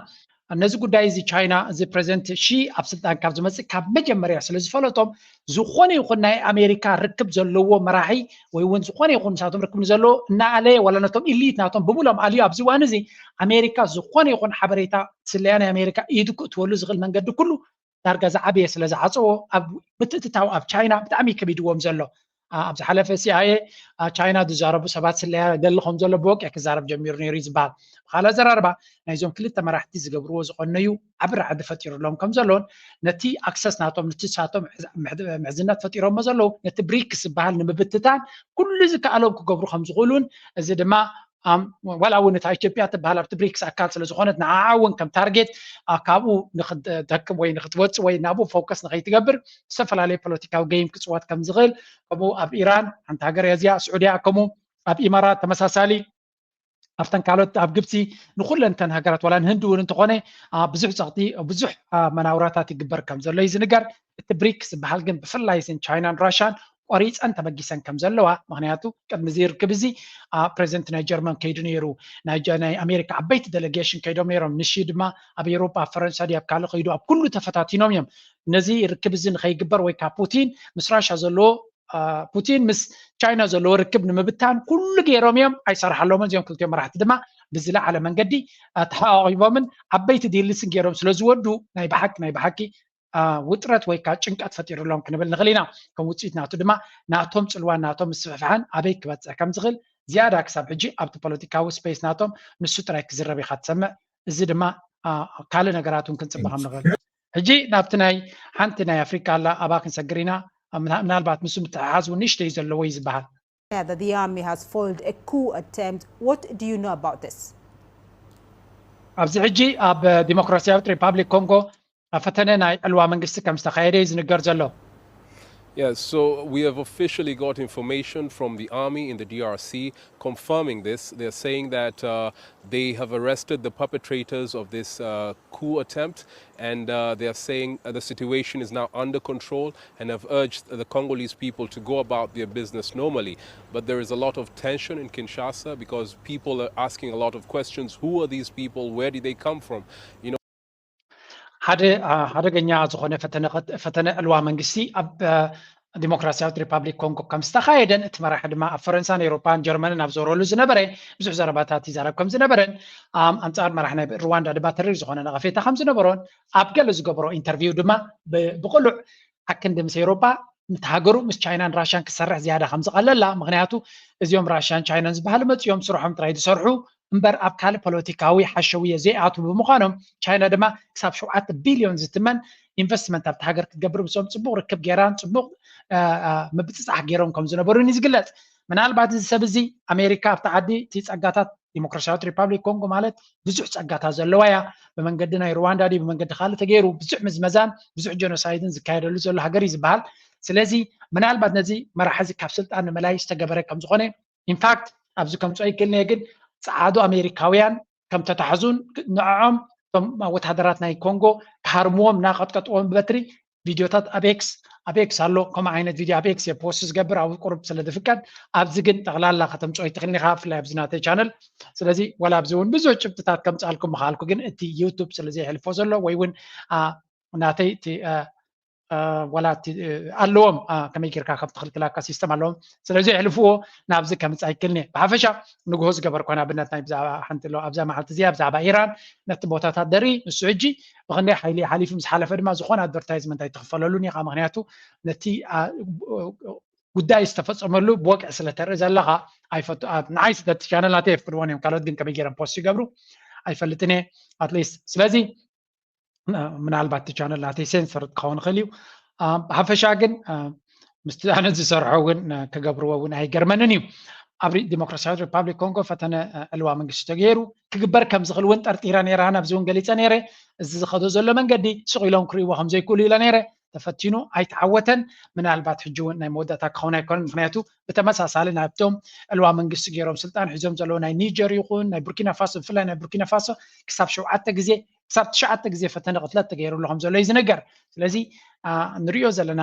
ነዚ ጉዳይ እዚ ቻይና፣ እዚ ፕሬዚደንት ሺ ኣብ ስልጣን ካብ ዝመፅእ ካብ መጀመርያ ስለ ዝፈለጦም፣ ዝኾነ ይኹን ናይ ኣሜሪካ ርክብ ዘለዎ መራሒ ወይ እውን ዝኾነ ይኹን ንሳቶም ርክብ ንዘለዎ እናኣለየ፣ ዋላ ነቶም ኢሊት ናቶም ብምሎም ኣልዩ፣ ኣብዚ እዋን እዚ ኣሜሪካ ዝኾነ ይኹን ሓበሬታ ስለያ ናይ ኣሜሪካ ኢዱ ክእትወሉ ዝኽእል መንገዲ ኩሉ ዳርጋ ዝዓበየ ስለ ዝዓፀዎ፣ ኣብ ምትእትታው ኣብ ቻይና ብጣዕሚ ከቢድዎም ዘሎ። ኣብ ዝሓለፈ ሲኣይኤ ቻይና ዝዛረቡ ሰባት ስለያ ገሊ ከም ዘሎ ብወግዒ ክዛረብ ጀሚሩ ነይሩ እዩ ዝበሃል። ብካልእ ኣዘራርባ፣ ናይዞም ክልተ መራሕቲ ዝገብርዎ ዝቐነዩ ዓቢ ራዕዲ ፈጢሩሎም ከም ዘሎን፣ ነቲ ኣክሰስ ናቶም፣ ነቲ ሳቶም ምሕዝነት ፈጢሮሞ ዘለዉ፣ ነቲ ብሪክስ ዝበሃል ንምብትታን ኩሉ ዝከኣሎም ክገብሩ ከም ዝኽእሉን፣ እዚ ድማ ዋላ እውን እታ ኢትዮጵያ ትበሃል ኣብቲ ብሪክስ ኣካል ስለ ዝኾነት፣ ንዓዓ እውን ከም ታርጌት ካብኡ ንክትደክም ወይ ንክትወፅእ ወይ ናብኡ ፎከስ ንከይትገብር ዝተፈላለዩ ፖለቲካዊ ገይም ክፅወት ከም ዝኽእል፣ ከምኡ ኣብ ኢራን ሓንቲ ሃገር እያ እዚኣ፣ ስዑድያ ከምኡ ኣብ ኢማራት ተመሳሳሊ፣ ኣብተን ካልኦት ኣብ ግብፂ፣ ንኩለንተን ሃገራት ዋላ ንህንዲ እውን እንተኾነ ብዙሕ ፀቕጢ ብዙሕ መናውራታት ይግበር ከም ዘሎ እዩ ዝንገር። እቲ ብሪክስ ዝበሃል ግን ብፍላይ ቻይናን ራሻን ቆሪፀን ተበጊሰን ከም ዘለዋ፣ ምክንያቱ ቅድሚ እዚ ርክብ እዚ ፕሬዚደንት ናይ ጀርመን ከይዱ ነይሩ፣ ናይ ኣሜሪካ ዓበይቲ ዴሌጌሽን ከይዶም ነይሮም፣ ንሺ ድማ ኣብ ኤውሮጳ ኣብ ፈረንሳ ድዩ ኣብ ካልእ ከይዱ ኣብ ኩሉ ተፈታቲኖም እዮም። ነዚ ርክብ እዚ ንከይግበር ወይ ከዓ ፑቲን ምስ ራሻ ዘለዎ ፑቲን ምስ ቻይና ዘለዎ ርክብ ንምብታን ኩሉ ገይሮም እዮም፣ ኣይሰርሓሎምን። እዚኦም ክልቲኦም መራሕቲ ድማ ብዝለዓለ መንገዲ ተሓቋቂቦምን ዓበይቲ ዲልስን ገይሮም ስለ ዝወዱ ናይ ብሓቂ ናይ ብሓቂ ውጥረት ወይ ከዓ ጭንቀት ፈጢሩሎም ክንብል ንኽእል ኢና። ከም ውፅኢት ናቱ ድማ ናቶም ፅልዋን ናቶም ምስፍሕፋሕን ኣበይ ክበፅሕ ከም ዝኽእል ዝያዳ ክሳብ ሕጂ ኣብቲ ፖለቲካዊ ስፔስ ናቶም ንሱ ጥራይ ክዝረብ ኢኻ ትሰምዕ። እዚ ድማ ካልእ ነገራት እውን ክንፅበ ከም ንኽእል። ሕጂ ናብቲ ናይ ሓንቲ ናይ ኣፍሪካ ኣላ ኣባ ክንሰግር ኢና። ምናልባት ምስ ምትሕሓዝ እውን ንእሽተይ ዘለዎ እዩ ዝበሃል። That the army has foiled a coup attempt. What do you know about this? ኣብዚ ሕጂ ኣብ ዲሞክራሲያዊት ሪፓብሊክ ኮንጎ ፈተነ ናይ ዕልዋ መንግስቲ ከም ዝተኻየደ እዩ ዝንገር ዘሎ። Yes, so we have officially got information from the army in the D R C confirming this. They're saying that uh, they have arrested the perpetrators of this uh, coup attempt, and uh, they are saying uh, the situation is now under control and have urged the Congolese people to go about their business normally. But there is a lot of tension in Kinshasa because people are asking a lot of questions. Who are these people? Where did they come from? You know, ሓደ ሓደገኛ ዝኾነ ፈተነ ዕልዋ መንግስቲ ኣብ ዲሞክራሲያዊት ሪፓብሊክ ኮንጎ ከም ዝተኻየደን እቲ መራሒ ድማ ኣብ ፈረንሳን ኤውሮፓን ጀርመንን ኣብ ዞረሉ ዝነበረ ብዙሕ ዘረባታት ይዛረብ ከም ዝነበረን ኣንፃር መራሒ ናይ ሩዋንዳ ድማ ተሪር ዝኾነ ነቐፌታ ከም ዝነበሮን ኣብ ገለ ዝገብሮ ኢንተርቪው ድማ ብቕሉዕ ኣክንዲ ምስ ኤውሮፓ ምስ ሃገሩ ምስ ቻይናን ራሽያን ክሰርሕ ዝያዳ ከም ዝቐለላ፣ ምክንያቱ እዚኦም ራሽያን ቻይናን ዝበሃሉ መፂኦም ስርሖም ጥራይ ዝሰርሑ እምበር ኣብ ካልእ ፖለቲካዊ ሓሸውየ ዘይኣትዉ ብምዃኖም፣ ቻይና ድማ ክሳብ ሸውዓተ ቢልዮን ዝትመን ኢንቨስትመንት ኣብቲ ሃገር ክትገብር ምስኦም ፅቡቕ ርክብ ገይራን ፅቡቕ ምብፅፃሕ ገይሮም ከም ዝነበሩን እዩ ዝግለፅ። ምናልባት እዚ ሰብ እዚ ኣሜሪካ ኣብቲ ዓዲ እቲ ፀጋታት ዲሞክራሲያዊት ሪፓብሊክ ኮንጎ ማለት ብዙሕ ፀጋታት ዘለዋ እያ። ብመንገዲ ናይ ሩዋንዳ ድዩ ብመንገዲ ካልእ ተገይሩ ብዙሕ ምዝመዛን ብዙሕ ጀኖሳይድን ዝካየደሉ ዘሎ ሃገር እዩ ዝበሃል። ስለዚ ምናልባት ነዚ መራሒ እዚ ካብ ስልጣን ንምላይ ዝተገበረ ከም ዝኾነ ኢንፋክት ኣብዚ ከምፅኦ ይክእል እየ ግን ፀዓዱ ኣሜሪካውያን ከም ተታሕዙን ንዕዖም እቶም ወታደራት ናይ ኮንጎ ክሃርምዎም እናቐጥቀጥዎም ብበትሪ ቪድዮታት ኣብ ኤክስ ኣብ ኤክስ ኣሎ። ከምኡ ዓይነት ቪድዮ ኣብ ኤክስ እየ ፖስት ዝገብር ኣብኡ ቁሩብ ስለ ዝፍቀድ። ኣብዚ ግን ጠቕላላ ከተምፅኦ ይትኽእልን ኢኻ ብፍላይ ኣብዚ ናተይ ቻነል። ስለዚ ዋላ ኣብዚ እውን ብዙሕ ጭብጥታት ከምፅኣልኩም ምኽኣልኩ ግን እቲ ዩቱብ ስለ ዘየሕልፎ ዘሎ ወይ እውን ናተይ እቲ ዋላ ኣለዎም ከመይ ጌርካ ከም ትኽልክላካ ሲስተም ኣለዎም። ስለዚ የሕልፍዎ ናብዚ ከምፅ ኣይክልኒ። ብሓፈሻ ንግሆ ዝገበርኮ ንኣብነት ናይ ብዛዕባ ሓንቲ ኣሎ ኣብዛ መዓልቲ እዚኣ ብዛዕባ ኢራን ነቲ ቦታታት ደሪ ንሱ ሕጂ ብክንደይ ሓይሊ ሓሊፉ ምስ ሓለፈ ድማ ዝኾነ ኣድቨርታይዝመንት ኣይትኽፈለሉን ኢኻ። ምክንያቱ ነቲ ጉዳይ ዝተፈፀመሉ ብወግዒ ስለተርኢ ዘለኻ ኣይፈቱ ንዓይ ስደት ቻነል ናተይ የፍቅድዎን እዮም። ካልኦት ግን ከመይ ገይሮም ፖስት ይገብሩ ኣይፈልጥን እየ ኣትሊስት። ስለዚ ምናልባት እቲ ቻነል ናተይ ሴንሰር ክኸውን ይኽእል እዩ። ብሓፈሻ ግን ምስቲ ኣነ ዝሰርሖ እውን ክገብርዎ እውን ኣይገርመንን እዩ። ኣብ ዲሞክራሲያዊት ሪፓብሊክ ኮንጎ ፈተነ ዕልዋ መንግስቲ ተገይሩ ክግበር ከም ዝኽእል እውን ጠርጢረ ነይረ። ኣነ ኣብዚ እውን ገሊፀ ነይረ። እዚ ዝኸዶ ዘሎ መንገዲ ስቕ ኢሎም ክርእይዎ ከም ዘይክእሉ ኢለ ነይረ። ተፈቲኑ ኣይተዓወተን። ምናልባት ሕጂ እውን ናይ መወዳእታ ክኸውን ኣይኮነን። ምክንያቱ ብተመሳሳሊ ናብቶም ዕልዋ መንግስቲ ገይሮም ስልጣን ሒዞም ዘለዉ ናይ ኒጀር ይኹን ናይ ቡርኪና ፋሶ ብፍላይ ናይ ቡርኪና ፋሶ ክሳብ ሸውዓተ ግዜ ክሳብ ትሽዓተ ግዜ ፈተነ ቅትለት ተገይሩሉ ከም ዘሎ እዩ ዝንገር። ስለዚ ንሪኦ ዘለና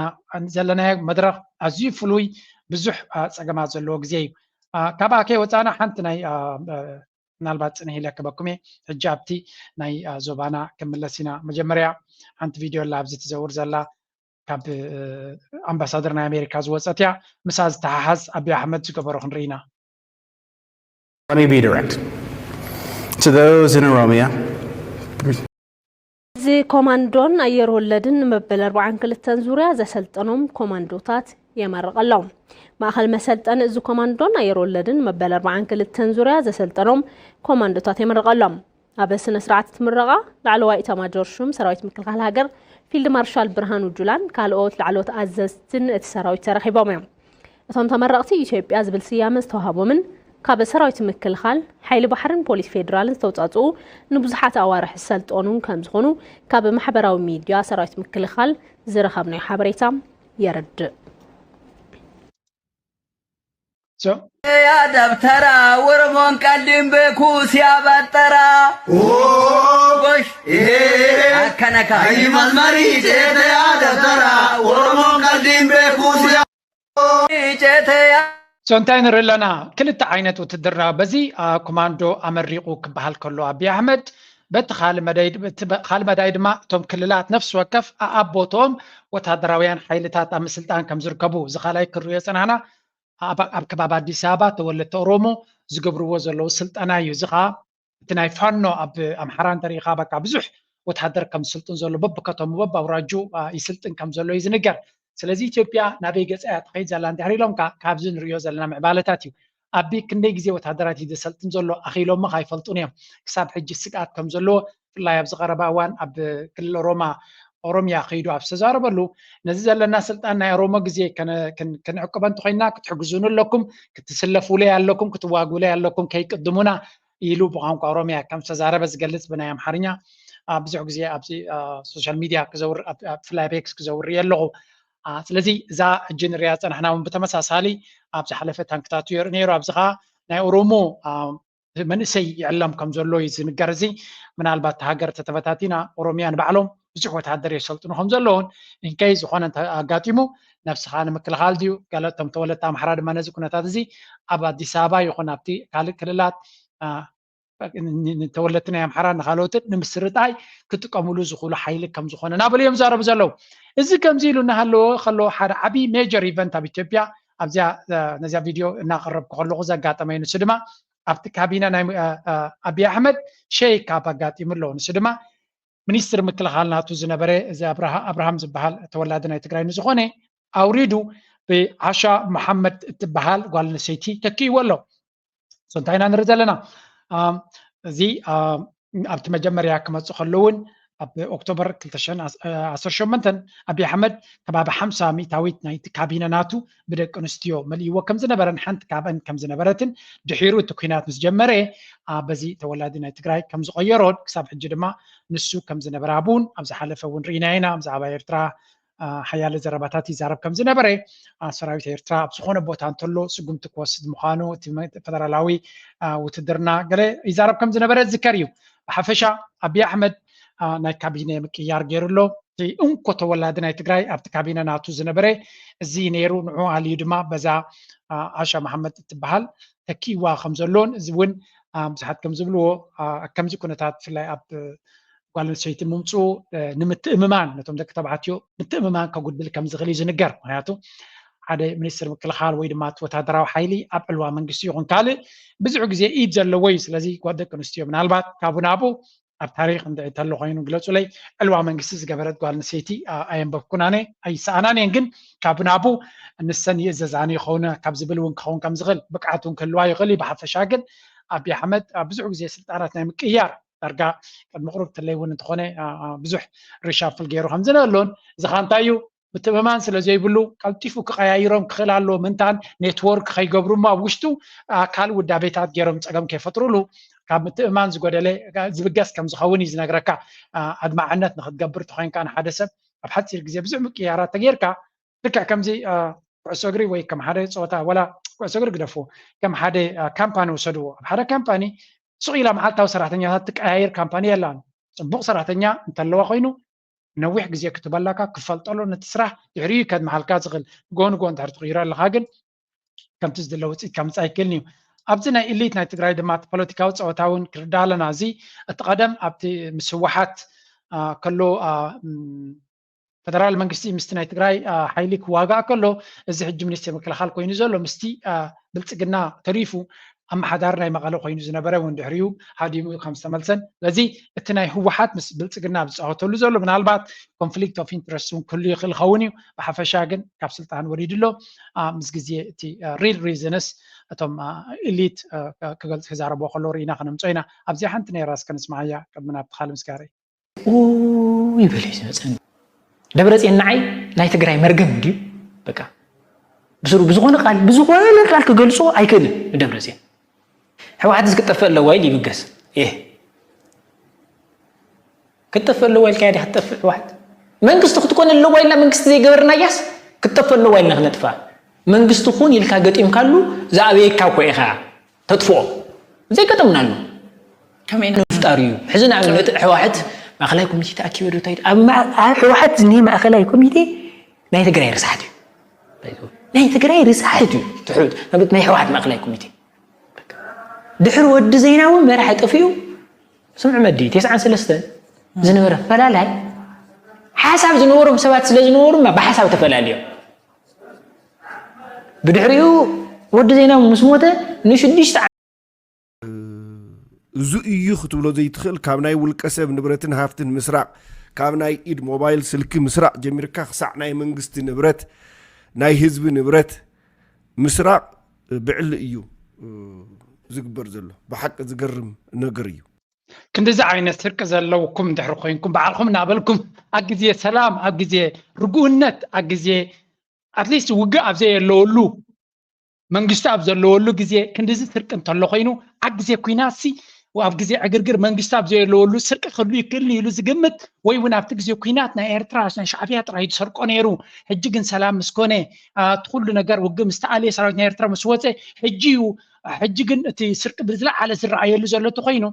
ዘለናዮ መድረኽ ኣዝዩ ፍሉይ ብዙሕ ፀገማት ዘለዎ ግዜ እዩ። ካብኣ ከይወፃና ሓንቲ ናይ ምናልባት ጽንሕ ኢለ ክበኩም እየ። ሕጂ ኣብቲ ናይ ዞባና ክምለስ ኢና። መጀመርያ ሓንቲ ቪድዮ ኣላ ኣብዚ ትዘውር ዘላ፣ ካብ ኣምባሳደር ናይ ኣሜሪካ ዝወፀት እያ። ምሳ ዝተሓሓዝ ኣቢ ኣሕመድ ዝገበሮ ክንርኢ ኢና። Let me be direct. To those in Oromia, እዚ ኮማንዶን ኣየር ወለድን ንመበል ኣርባዓን ክልተን ዙርያ ዘሰልጠኖም ኮማንዶታት የመርቕ ኣሎ። ማእኸል መሰልጠኒ እዚ ኮማንዶን ኣየር ወለድን መበል ኣርባዓን ክልተን ዙርያ ዘሰልጠኖም ኮማንዶታት የመርቕ ኣሎ። ኣብ ስነ ስርዓት እቲ ምረቓ ላዕለዋይ ኢታማጆር ሹም ሰራዊት ምክልኻል ሃገር ፊልድ ማርሻል ብርሃኑ ጁላን ካልኦት ላዕለዎት ኣዘዝትን እቲ ሰራዊት ተረኺቦም እዮም። እቶም ተመረቕቲ ኢትዮጵያ ዝብል ስያመ ዝተዋህቦምን ካብ ሰራዊት ምክልኻል፣ ሓይሊ ባሕርን ፖሊስ ፌዴራልን ዝተውፃፅኡ ንብዙሓት ኣዋርሕ ዝሰልጠኑ ከም ዝኾኑ ካብ ማሕበራዊ ሚድያ ሰራዊት ምክልኻል ዝረኸብናዮ ሓበሬታ የረድእ። So, ያ ደብተራ ወረሞን ቀልዲም ቤኩ ሲያባጠራ ጎሽ ኣከነካ ይመዝመሪ ቴተ ያ ደብተራ ወረሞን ቀልዲም ቤኩ ጨተያ so እንታይ ንርኢ ኣለና? ክልተ ዓይነት ውትድርና፣ በዚ ኮማንዶ ኣመሪቑ ክበሃል ከሎ ኣቢ ኣሕመድ፣ በቲ ካልእ መዳይ ካልእ መዳይ ድማ እቶም ክልላት ነፍሲ ወከፍ ኣብ ቦትኦም ወታደራውያን ሓይልታት ኣብ ምስልጣን ከም ዝርከቡ፣ እዚ ካልኣይ ክንሪኦ ዝጸናሕና ኣብ ከባቢ ኣዲስ ኣበባ ተወለድቲ ኦሮሞ ዝገብርዎ ዘለዉ ስልጠና እዩ። እዚ ከዓ እቲ ናይ ፋኖ ኣብ ኣምሓራ እንተሪኢኻ በቃ ብዙሕ ወታደር ከም ዝስልጥን ዘሎ በብከተሙ በብኣውራጁ ይስልጥን ከም ዘሎ እዩ ዝንገር። ስለዚ ኢትዮጵያ ናበይ ገጻ እያ ትኸይድ ዘላ እንድሕር ኢሎምካ፣ ካብዚ ንሪኦ ዘለና ምዕባለታት እዩ። ኣቢ ክንደይ ግዜ ወታደራት እዩ ዘሰልጥን ዘሎ ኣኺሎሞ ኣይፈልጡን እዮም። ክሳብ ሕጂ ስግኣት ከም ዘለዎ ብፍላይ ኣብዚ ቀረባ እዋን ኣብ ክልል ኦሮማ ኦሮምያ ከይዱ ኣብ ዝተዛረበሉ፣ ነዚ ዘለና ስልጣን ናይ ኦሮሞ ግዜ ክንዕቅበ እንተኮይንና ክትሕግዙኑ ኣለኩም፣ ክትስለፉለይ ኣለኩም፣ ክትዋጉለይ ኣለኩም፣ ከይቅድሙና ኢሉ ብቋንቋ ኦሮምያ ከም ዝተዛረበ ዝገልጽ ብናይ ኣምሓርኛ ብዙሕ ግዜ ኣብዚ ሶሻል ሚድያ ክዘውር ብፍላይ ኣብ ኤክስ ክዘውር እየ ኣለኹ። ስለዚ እዛ ሕጂ ንሪኣ ዝፀናሕና እውን ብተመሳሳሊ ኣብ ዝሓለፈ ታንክታቱ የርኢ ነይሩ። ኣብዚ ከዓ ናይ ኦሮሞ መንእሰይ ይዕለም ከም ዘሎ እዩ ዝንገር። እዚ ምናልባት ሃገር ተተበታቲና ኦሮምያ ንባዕሎም ብዙሕ ወታደር የሰልጥኑ ከም ዘለውን እንከይ ዝኾነ ኣጋጢሙ ነብስኻ ንምክልኻል ድዩ ገለቶም ተወለድቲ ኣምሓራ ድማ ነዚ ኩነታት እዚ ኣብ ኣዲስ ኣበባ ይኹን ኣብቲ ካልእ ክልላት ንተወለድቲ ናይ ኣምሓራ ንካልኦትን ንምስርጣይ ክጥቀምሉ ዝኽእሉ ሓይሊ ከም ዝኾነ ናበሉ እዮም ዛረቡ ዘለዉ። እዚ ከምዚ ኢሉ እናሃለወ ከለዎ ሓደ ዓብዪ ሜጀር ኢቨንት ኣብ ኢትዮጵያ ኣብዚኣ ነዚኣ ቪድዮ እናቐረብኩ ከለኹ ዘጋጠመ እዩ። ንሱ ድማ ኣብቲ ካቢነ ናይ ኣብይ ኣሕመድ ሸይክ ኣፕ ኣጋጢሙ ኣሎ። ንሱ ድማ ሚኒስትር ምክልኻል ናቱ ዝነበረ እዚ ኣብርሃም ዝበሃል ተወላዲ ናይ ትግራይ ንዝኾነ ኣውሪዱ ብዓሻ መሓመድ እትበሃል ጓል ኣንስተይቲ ተኪእዎ ኣሎ። እንታይ ኢና ንርኢ ዘለና? እዚ ኣብቲ መጀመርያ ክመፁ ከለውን ኣብ ኦክቶበር ክልተ ሽሕን ዓሰርተ ሸሞንተን ኣብይ ኣሕመድ ከባቢ ሓምሳ ሚእታዊት ናይቲ ካቢነ ናቱ ብደቂ ኣንስትዮ መሊእዎ ከም ዝነበረን ሓንቲ ካብአን ከም ዝነበረትን ድሒሩ እቲ ኩናት ምስ ጀመረ በዚ ተወላዲ ናይ ትግራይ ከም ዝቐየሮን ክሳብ ሕጂ ድማ ንሱ ከም ዝነበረ ኣብኡን ኣብ ዝሓለፈ እውን ርኢና ኢና። ብዛዕባ ኤርትራ ሓያለ ዘረባታት ይዛረብ ከም ዝነበረ ሰራዊት ኤርትራ ኣብ ዝኾነ ቦታ እንተሎ ስጉምቲ ክወስድ ምዃኑ እቲ ፈደራላዊ ውትድርና ገለ ይዛረብ ከም ዝነበረ ዝከር እዩ። ብሓፈሻ ኣብይ ኣሕመድ ናይ ካቢነ ምቅያር ገይሩ ኣሎ። እቲ እንኮ ተወላዲ ናይ ትግራይ ኣብቲ ካቢነ ናቱ ዝነበረ እዚ ነይሩ። ንዑ ኣልዩ ድማ በዛ ዓሻ መሓመድ እትበሃል ተኪእዋ ከም ዘሎን እዚ እውን ብዙሓት ከም ዝብልዎ ከምዚ ኩነታት ብፍላይ ኣብ ጓል ኣንስተይቲ ምምፅኡ ንምትእምማን ነቶም ደቂ ተባዕትዮ ምትእምማን ከጉድል ከም ዝኽእል እዩ ዝንገር። ምክንያቱ ሓደ ሚኒስትር ምክልኻል ወይ ድማ እቲ ወታደራዊ ሓይሊ ኣብ ዕልዋ መንግስቲ ይኹን ካልእ ብዙሕ ግዜ ኢድ ዘለዎ እዩ። ስለዚ ጓል ደቂ ኣንስትዮ ምናልባት ካብኡ ናብኡ ኣብ ታሪክ እንተሎ ኮይኑ ግለፁለይ ዕልዋ መንግስቲ ዝገበረት ጓል ኣንስተይቲ ኣየንበብኩን ኣነ ኣይሰኣናን እየን። ግን ካብ ናቡ ንሰን ይእዘዛኒ ይኸውን ካብ ዝብል እውን ክኸውን ከም ዝኽእል ብቅዓት እውን ክህልዋ ይኽእል እዩ። ብሓፈሻ ግን ኣብይ ኣሕመድ ኣብ ብዙሕ ግዜ ስልጣናት ናይ ምቅያር ዳርጋ ቅድሚ ቅሩብ ትለይ እውን እንተኾነ ብዙሕ ሪሻፍል ገይሩ ከም ዝነበሎን እዚ ከዓ እንታይ እዩ ምትእምማን ስለ ዘይብሉ ቀልጢፉ ክቀያይሮም ክኽእል ኣለዎ። ምንታን ኔትወርክ ከይገብሩ እሞ ኣብ ውሽጡ ካልእ ውዳቤታት ገይሮም ፀገም ከይፈጥሩሉ ካብ ምትእምማን ዝጎደለ ዝብገስ ከም ዝኸውን እዩ ዝነግረካ። ኣድማዕነት ንክትገብር ተኮይንካ ንሓደ ሰብ ኣብ ሓፂር ግዜ ብዙሕ ምቅያራት ተገይርካ ልክዕ ከምዚ ኩዕሶ እግሪ ወይ ከም ሓደ ፀወታ ወላ ኩዕሶ እግሪ ግደፍዎ ከም ሓደ ካምፓኒ ውሰድዎ ኣብ ሓደ ካምፓኒ ሱቕ ኢላ መዓልታዊ ሰራሕተኛታት ትቀያየር ካምፓኒ የላን። ፅቡቕ ሰራሕተኛ እንተለዋ ኮይኑ ነዊሕ ግዜ ክትበላካ ክፈልጠሉ ነቲ ስራሕ ድሕሪኡ ከድመሓልካ ዝኽእል ጎን ጎን ድሕሪ ትቕይሮ ኣለካ ግን ከምቲ ዝድለ ውፅኢት ከምፃ ኣይክእልን እዩ። ኣብዚ ናይ ኢሊት ናይ ትግራይ ድማ እቲ ፖለቲካዊ ፀወታ እውን ክርዳ ኣለና። እዚ እቲ ቀደም ኣብቲ ምስ ህወሓት ከሎ ፈደራል መንግስቲ ምስቲ ናይ ትግራይ ሓይሊ ክዋጋእ ከሎ፣ እዚ ሕጂ ሚኒስትር ምክልኻል ኮይኑ ዘሎ ምስቲ ብልፅግና ተሪፉ ኣመሓዳሪ ናይ መቐለ ኮይኑ ዝነበረ እውን ድሕሪኡ ሃዲሙ ከም ዝተመልሰን፣ በዚ እቲ ናይ ህወሓት ምስ ብልፅግና ዝፃወተሉ ዘሎ ምናልባት ኮንፍሊክት ኦፍ ኢንትረስት እውን ክህሉ ይኽእል ይኸውን እዩ። ብሓፈሻ ግን ካብ ስልጣን ወሪዱ ኣሎ። ምስ ግዜ እቲ ሪል ሪዝንስ እቶም ኢሊት ክገልፅ ክዛረብዎ ከለዉ ርኢና ከነምፅኦ ኢና። ኣብዚኣ ሓንቲ ነይራ እስከ ንስማዓያ ቅድሚ ናብቲ ካልእ ምስጋረይ። ይብል እዩ ዝመፀኒ። ደብረፅዮን ንዓይ ናይ ትግራይ መርገም እንድዩ። በቃ ብስሩ ብዝኾነ ቃል ብዝኾነ ቃል ክገልፆ ኣይክእልን። ንደብረፅዮን ህወሓትስ ክትጠፍእ ኣለዋ ኢሉ ይብገስ። ይህ ክትጠፍእ ኣለዋ ኢልካ ዲኻ ክትጠፍእ ህወሓት? መንግስቲ ክትኮን ኣለዋ ኢልና መንግስቲ ዘይገበርናያስ ክትጠፍእ ኣለዋ ኢልና ክነጥፍኣ? መንግስቲ ኩን ኢልካ ገጢምካሉ ዝኣበየካ እኮ ኢኻ ተጥፍኦ። ዘይገጠምናሉ ከመይ ምፍጣር እዩ። ሕዚ ንኣብነት ህወሓት ማእኸላይ ኮሚቴ ተኣኪበ ዶ እንታይ ኣብ ህወሓት ዝኒሀ ማእኸላይ ኮሚቴ ናይ ትግራይ ርሳሕት እዩ። ናይ ትግራይ ርሳሕት እዩ። ትሑት ናይ ህወሓት ማእኸላይ ኮሚቴ ድሕሪ ወዲ ዜናዊ መራሒ ጠፊኡ ስምዑ መዲ ተስዓን ሰለስተን ዝነበረ ፈላላይ ሓሳብ ዝነበሮም ሰባት ስለ ዝነበሩ ብሓሳብ ተፈላልዮም ብድሕሪኡ ወዲ ዜናዊ ምስ ሞተ ንሽዱሽተ እዙ እዩ ክትብሎ ዘይትኽእል ካብ ናይ ውልቀ ሰብ ንብረትን ሃፍትን ምስራቕ ካብ ናይ ኢድ ሞባይል ስልኪ ምስራቕ ጀሚርካ ክሳዕ ናይ መንግስቲ ንብረት ናይ ህዝቢ ንብረት ምስራቕ ብዕሊ እዩ ዝግበር ዘሎ። ብሓቂ ዝገርም ነገር እዩ። ክንድዚ ዓይነት ስርቂ ዘለውኩም እንድሕር ኮይንኩም ባዕልኩም እናበልኩም ኣብ ግዜ ሰላም ኣብ ግዜ ርጉእነት ኣብ ግዜ ኣትሊስት ውግእ ኣብ ዘየለወሉ መንግስቲ ኣብ ዘለወሉ ግዜ ክንድዚ ስርቂ እንተሎ ኮይኑ ኣብ ግዜ ኩናት ሲ ኣብ ግዜ ዕግርግር መንግስቲ ኣብ ዘየለወሉ ስርቂ ክህሉ ይክእል ኢሉ ዝግምት ወይ እውን ኣብቲ ግዜ ኩናት ናይ ኤርትራ ናይ ሻዕብያ ጥራይ ዝሰርቆ ነይሩ ሕጂ ግን ሰላም ምስ ኮነ እቲ ኩሉ ነገር ውግእ ምስ ተኣልየ ሰራዊት ናይ ኤርትራ ምስ ወፀ ሕጂ እዩ ሕጂ ግን እቲ ስርቂ ብዝለዓለ ዝረኣየሉ ዘሎ እንተኮይኑ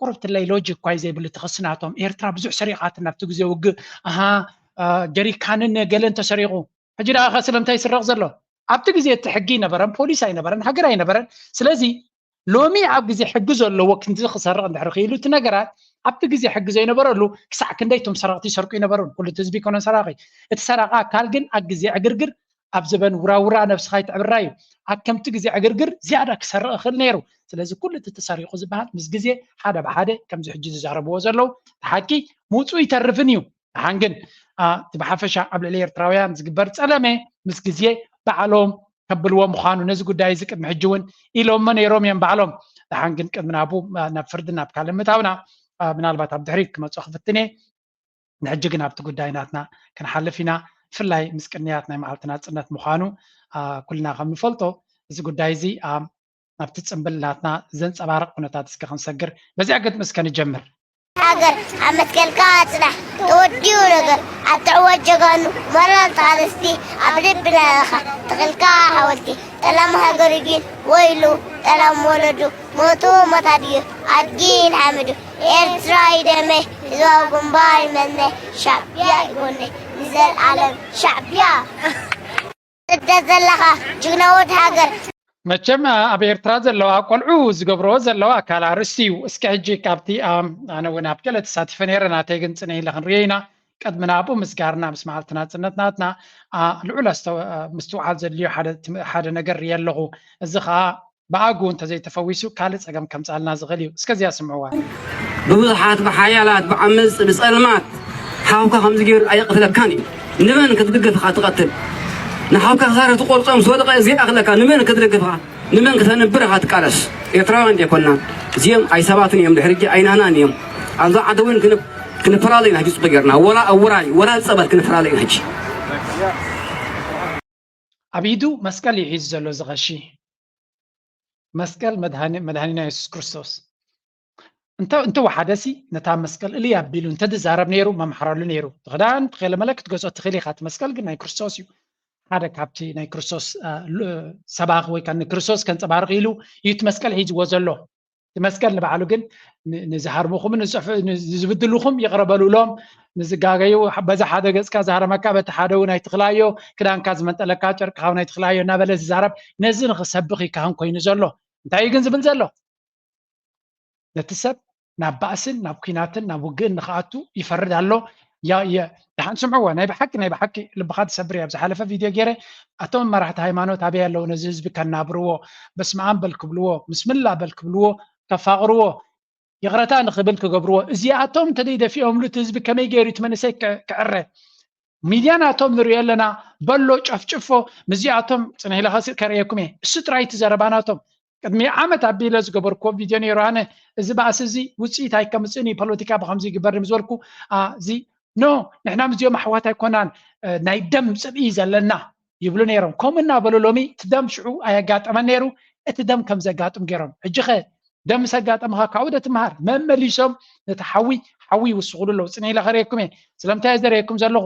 ቁርብትለይ ሎጂክ እኳ እዩ ዘይብሉ እቲ ክሲ ናቶም። ኤርትራ ብዙሕ ሰሪቓትና ኣብቲ ግዜ ውግእ ኣሃ ጀሪካንን ገለን ተሰሪቑ። ሕጂ ደኣ ከ ስለምንታይ ይስረቕ ዘሎ? ኣብቲ ግዜ እቲ ሕጊ ኣይነበረን፣ ፖሊስ ኣይነበረን፣ ሃገር ኣይነበረን። ስለዚ ሎሚ ኣብ ግዜ ሕጊ ዘለዎ ክንዲ ክሰርቕ እንድሕር ክኢሉ እቲ ነገራት ኣብቲ ግዜ ሕጊ ዘይነበረሉ ክሳዕ ክንደይ እቶም ሰረቕቲ ይሰርቁ ይነበሩን ኩሉ እቲ ህዝቢ ይኮነን ሰራቒ። እቲ ሰራቒ ኣካል ግን ኣብ ግዜ ዕግርግር ኣብ ዘበን ውራውራ ነብስኻ ይትዕብራ እዩ። ኣብ ከምቲ ግዜ ዕግርግር ዝያዳ ክሰርቕ ይኽእል ነይሩ። ስለዚ ኩሉ እቲ ተሰሪቑ ዝበሃል ምስ ግዜ ሓደ ብሓደ ከምዚ ሕጂ ዝዛረብዎ ዘለዉ እቲ ሓቂ ምውፅኡ ይተርፍን እዩ። ደሓን ግን እቲ ብሓፈሻ ኣብ ልዕሊ ኤርትራውያን ዝግበር ጸለመ ምስ ግዜ ባዕሎም ከብልዎ ምዃኑ ነዚ ጉዳይ እዚ ቅድሚ ሕጂ እውን ኢሎሞ ነይሮም እዮም ባዕሎም። ደሓን ግን ቅድሚ ናብኡ ናብ ፍርዲ ናብ ካልእ ምእታውና ምናልባት ኣብ ድሕሪት ክመፅኦ ክፍትን እየ። ንሕጂ ግን ኣብቲ ጉዳይ ናትና ክንሓልፍ ኢና። ብፍላይ ምስ ቅንያት ናይ መዓልቲ ናጽነት ምዃኑ ኩልና ከም ንፈልጦ እዚ ጉዳይ እዚ ናብቲ ጽምብል ናትና ዘንጸባርቕ ኩነታት እስከ ክንሰግር በዚኣ ግጥሚ እስከ ንጀምር። ሃገር ኣብ መትከልካ ጽናሕ ተወዲኡ ነገር ኣብ ትዕወት ጀጋኑ ሞራል ተቓለስቲ ኣብ ልብና ኢኻ ተኽልካ ሓወልቲ ጠላም ሃገሩ ግን ወይሉ ጠላም ወለዱ ሞቱ ሞት ኣድዩ ኣድጊ ንሓመዱ ኤርትራ ይደመ ህዝባዊ ግንባር ይመነ ሻዕብያ ይጎነ ንዘልኣለም ሻዕብያ ስደት ዘለኻ ጅግና ወድ ሃገር። መቸም ኣብ ኤርትራ ዘለዋ ቆልዑ ዝገብርዎ ዘለዋ ኣካል ኣርእስቲ እዩ። እስከ ሕጂ ካብቲ ኣነ እውን ኣብ ገለ ተሳቲፈ ነይረ ናተይ ግን ጽንሕ ኢለ ክንርእዮ ኢና። ቅድሚ ናብኡ ምስጋርና ምስ መዓልቲ ናጽነት ናትና ልዑል ምስትውዓል ዘድልዮ ሓደ ነገር ርእየ ኣለኹ። እዚ ኸኣ ብኣግኡ እንተዘይተፈዊሱ ካልእ ጸገም ከምጽኣልና ዝኽእል እዩ። እስከዚኣ ስምዕዋ። ብብዙሓት ብሓያላት ብዓመጽቲ ብጸልማት ሓውካ ከምዚ ገይሩ ኣይቕትለካን እዩ። ንመን ክትድግፍ ኢኻ ትቐትል? ንሓውካ ክሳረ ትቖርጾ ምስ ወደቐ ዘይኣኽለካ ንመን ክትድግፍ ኢኻ? ንመን ክተንብር ኢኻ ትቃለስ? ኤርትራውያን ዶ ኣይኮናን? እዚኦም ኣይሰባትን እዮም፣ ድሕሪ ሕጂ ኣይናህናን እዮም። ኣብዛ ዓዲ እውን ክንፈላለ ኢና ሕጂ ጽቡቕ ጌርና። ወላ ኣብ ውራይ ወላ ኣብ ጸበል ክንፈላለ ኢና ሕጂ። ኣብ ኢዱ መስቀል እዩ ሒዙ ዘሎ እዚ ቐሺ። መስቀል መድሃኒ መድሃኒና የሱስ ክርስቶስ እንተ እንተ ወሓደሲ ነታ መስቀል እልይ ኣቢሉ እንተ ዝዛረብ ነይሩ መምሓረሉ ነይሩ። ትኽዳን ትኸለ መለ ክትገዝኦ ትኽእል ኢኻ እቲ መስቀል ግን ናይ ክርስቶስ እዩ። ሓደ ካብቲ ናይ ክርስቶስ ሰባኺ ወይ ከዓ ንክርስቶስ ከንፀባርቕ ኢሉ እዩ እቲ መስቀል ሒዝዎ ዘሎ። እቲ መስቀል ንባዕሉ ግን ንዝሃርሙኹምን ንዝብድሉኹም ይቕረ በሉሎም። ንዝጋገዩ በዚ ሓደ ገፅካ ዝሃረመካ በቲ ሓደ እውን ኣይትኽላዮ፣ ክዳንካ ዝመንጠለካ ጨርቅኻ እውን ኣይትኽላዮ እናበለ ዝዛረብ ነዚ ንኽሰብኽ እዩ ካህን ኮይኑ ዘሎ። እንታይ እዩ ግን ዝብል ዘሎ? ነቲ ሰብ ናብ ባእስን ናብ ኲናትን ናብ ውግእን ንኽኣቱ ይፈርድ ኣሎ። ያ- የ- ደሓን ስምዕዎ፣ ናይ ብሓቂ ናይ ብሓቂ ልብኻ ትሰብር እያ። ኣብ ዝሓለፈ ቪድዮ ገይረ፣ ኣቶም መራሕቲ ሃይማኖት ኣበይ ኣለዉ ነዚ ህዝቢ ከናብርዎ? በስመ ኣብ በል ክብልዎ፣ ምስምላ በል ክብልዎ፣ ከፋቕርዎ፣ ይቕረታ ንኽብል ክገብርዎ፣ እዚኣቶም እንተደይ ደፊኦምሉ እቲ ህዝቢ ከመይ ገይሩ እቲ መንእሰይ ከ- ክዕረ? ሚድያ ናቶም ንሪኦ ኣለና። በሎ፣ ጨፍጭፎ። ምስዚኣቶም ጽንሕ ኢለ ከስ- ከርእየኩም እየ። እሱ ጥራይ እቲ ዘረባ ናቶም። ቅድሚ ዓመት ኣቢለ ዝገበርኩዎ ቪድዮ ነይሩ። ኣነ እዚ ባእሲ እዚ ውፅኢት ኣይከምፅእን እዩ፣ ፖለቲካ ብከምዚ ይግበር ምስ በልኩ፣ አ፣ እዚ ኖ፣ ንሕና ምስዚኦም ኣሕዋት ኣይኮናን፣ እ፣ ናይ ደም ፅልኢ ዘለና ይብሉ ነይሮም። ከምኡ እናበሉ ሎሚ እቲ ደም ሽዑ ኣየጋጠመን ነይሩ፣ እቲ ደም ከም ዘጋጥም ገይሮም። ሕጂ ኸ ደም ምስ ኣጋጠመኻ ካብኡ ዶ ትምሃር? መመሊሶም ነቲ ሓዊ ሓዊ ይውስኹሉ ኣለዉ። ጽንሕ ኢለ ከርእየኩም እየ። ስለምንታይ እየ ዘርእየኩም ዘለኹ?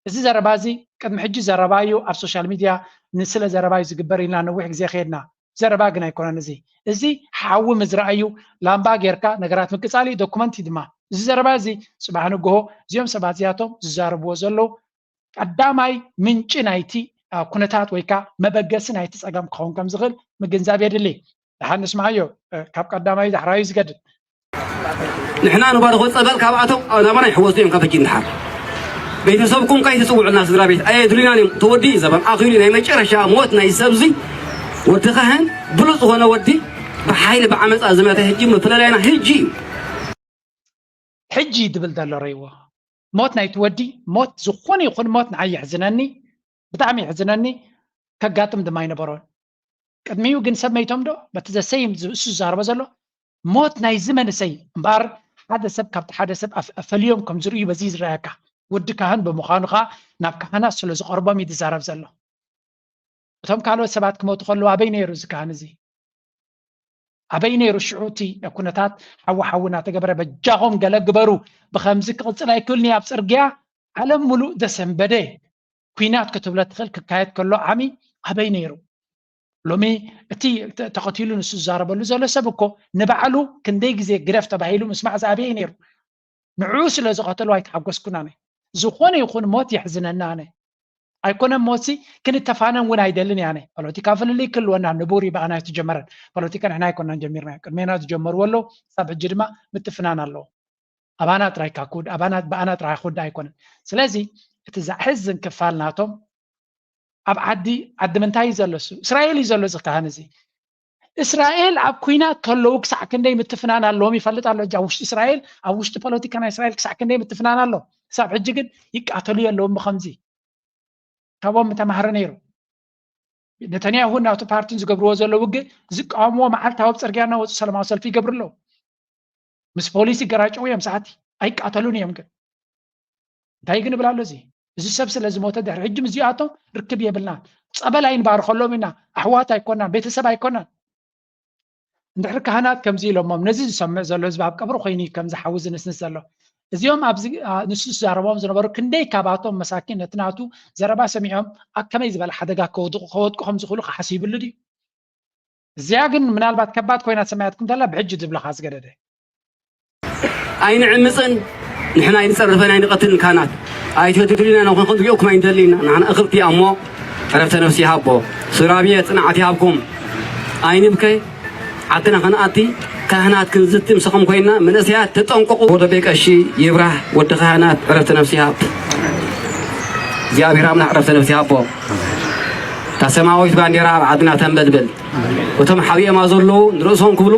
እዚ ዘረባ እዚ ቅድሚ ሕጂ ዘረባ እዩ፣ ኣብ ሶሻል ሚድያ ንስለ ዘረባ እዩ ዝግበር ኢልና ነዊሕ ግዜ ከየድና። ዘረባ ግን ኣይኮነን። እዚ እዚ ሓዊ ምዝራእ እዩ። ላምባ ጌርካ ነገራት ምቅጻል እዩ፣ ዶኩመንት እዩ ድማ። እዚ ዘረባ እዚ ጽባሕ ንግሆ እዚኦም ሰባት እዚኣቶም ዝዛረብዎ ዘለዉ ቀዳማይ ምንጪ ናይቲ፣ አ፣ ኩነታት ወይ ከዓ መበገሲ ናይቲ ጸገም ክኸውን ከም ዝኽእል ምግንዛብ የድሊ። ደሓን ንስምዓዮ፣ እ፣ ካብ ቀዳማይ ዳሕራዩ ዝገድድ። ንሕና ንባርኾ ጸበል ካብኣቶም ናባና ይሕወሱ እዮም። ካብ ሕጂ ንድሓር ቤተሰብኩም ከይትጽውዑልና፣ ስድራ ቤት ኣየድልዩናን እዮም። ተወዲ ዘበን ኣኺሉ ናይ መጨረሻ ሞት ናይ ሰብዚ ወዲ ካህን ብሉጽ ዝኾነ ወዲ ብሓይሊ ብዓመጻ ዝመተ ሕጂ መፍለላይና ሕጂ እዩ። ሕጂ ድብል ዘሎ ረይዎ ሞት ናይቲ ወዲ ሞት ዝኾነ ይኹን ሞት ንዓይ የሕዝነኒ፣ ብጣዕሚ የሕዝነኒ። ከጋጥም ድማ ኣይነበሮን። ቅድሚኡ ግን ሰብ መይቶም ዶ በቲ ዘሰይም እሱ ዝዛረቦ ዘሎ ሞት ናይዚ መንእሰይ እምበኣር ሓደ ሰብ ካብቲ ሓደ ሰብ ኣፍ- ኣፈልዮም ከም ዝርእዩ በዚ ዝረኣየካ። ወዲ ካህን ብምዃኑ ከዓ ናብ ካህናት ስለ ዝቐርቦም እዩ ዝዛረብ ዘሎ። እቶም ካልኦት ሰባት ክመቱ ከለዉ ኣበይ ነይሩ እዚ ካህን እዚ? ኣበይ ነይሩ ሽዑ እቲ ኩነታት ሓዊ ሓዊ እናተገበረ በጃኹም ገለ ግበሩ፣ ብኸምዚ ክቕፅል ኣይክእልን እዩ። ኣብ ፅርግያ ዓለም ሙሉእ ዘሰንበደ ኲናት ክትብሎ ትኽእል ክካየድ ከሎ ዓሚ ኣበይ ነይሩ? ሎሚ እቲ ተ- ተቐቲሉ ንሱ ዝዛረበሉ ዘሎ ሰብ እኮ ንባዕሉ ክንደይ ግዜ ግደፍ ተባሂሉ ምስማዕ ዝኣብየ ነይሩ። ንዕኡ ስለ ዝቐተሉ ኣይተሓጎስኩን ኣነ። ዝኾነ ይኹን ሞት የሕዝነኒ ኣነ። ኣይኮነን ሞትሲ ክንተፋነን እውን ኣይደልን እየ ኣነ። ፖለቲካ ፍልልይ ክህልወና ንቡር እዩ፣ ብኣና ኣይተጀመረን። ፖለቲካ ንሕና ኣይኮናን ጀሚርናዮ። ቅድሜና ዝጀመርዎ ኣለዉ፣ ክሳብ ሕጂ ድማ ምትፍናን ኣለዎ። ኣባና ጥራይ ካኩድ ኣባና ብኣና ጥራይ ክውዳእ ኣይኮነን። ስለዚ እቲ ዘሕዝን ክፋል ናቶም ኣብ ዓዲ ዓዲ ምንታይ እዩ ዘሎ? እሱ እስራኤል እዩ ዘሎ። እዚ ካህን እዚ እስራኤል ኣብ ኩናት ከለዉ ክሳዕ ክንደይ ምትፍናን ኣለዎም ይፈልጥ ኣሎ። ኣብ ውሽጢ እስራኤል ኣብ ውሽጢ ፖለቲካ ናይ እስራኤል ክሳዕ ክንደይ ምትፍናን ኣሎ። ክሳብ ሕጂ ግን ይቃተሉ የለዎም። ብከምዚ ካብኦም ምተማህረ ነይሩ። ነተንያሁን ናቱ ፓርቲን ዝገብርዎ ዘሎ ውግእ ዝቃወምዎ መዓልታዊ ኣብ ፅርግያ እናወፁ ሰላማዊ ሰልፊ ይገብሩ ኣለዉ። ምስ ፖሊስ ይገራጨው እዮም ሰዓቲ ኣይቃተሉን እዮም። ግን እንታይ ግን እብል ኣሎ እዚ እዚ ሰብ ስለ ዝሞተ ድሕሪ ሕጂ ምስዚኣቶም ርክብ የብልናን። ፀበል ኣይንባርኸሎም ኢና። ኣሕዋት ኣይኮናን፣ ቤተሰብ ኣይኮናን። እንድሕር ካህናት ከምዚ ኢሎሞም ነዚ ዝሰምዕ ዘሎ ህዝቢ ኣብ ቀብሪ ኮይኑ እዩ ከምዚ ሓዊ ዝንስንስ ዘሎ። እዚኦም ኣብዚ ንሱ ዝዛረቦም ዝነበሩ ክንደይ ካባቶም መሳኪን ነቲ ናቱ ዘረባ ሰሚዖም ኣብ ከመይ ዝበለ ሓደጋ ከወድቁ ከም ዝኽእሉ ክሓስብሉ ድዩ? እዚኣ ግን ምናልባት ከባድ ኮይና ተሰማያትኩም ተላ ብሕጂ ዝብለኻ ዝገደደ። ኣይንዕምፅን ንሕና ኣይንፀርፈን ኣይንቐትልን ካህናት ኣይትህድሉና ንኾንኩም ዝሪኦኩም ኣይንደሊ ኢና ንሕና እኽብቲ እሞ ዕረፍተ ነፍሲ ይሃቦ። ስራብየ ፅንዓት ይሃብኩም። ኣይንብከ ዓድና ክንኣቲ ካህናት ክንዝቲ ምሳኹም ኮይና መንእሰያት ተጠንቀቑ። ወደቤ ቀሺ ይብራህ ወዲ ካህናት ዕረፍተ ነፍሲ ይሃብ። እግዚኣብሔር ኣምላኽ ዕረፍተ ነፍሲ ይሃቦ። እታ ሰማያዊት ባንዴራ ኣብ ዓድና ተንበልብል። እቶም ሓቢኦማ ዘለዉ ንርእሶም ክብሉ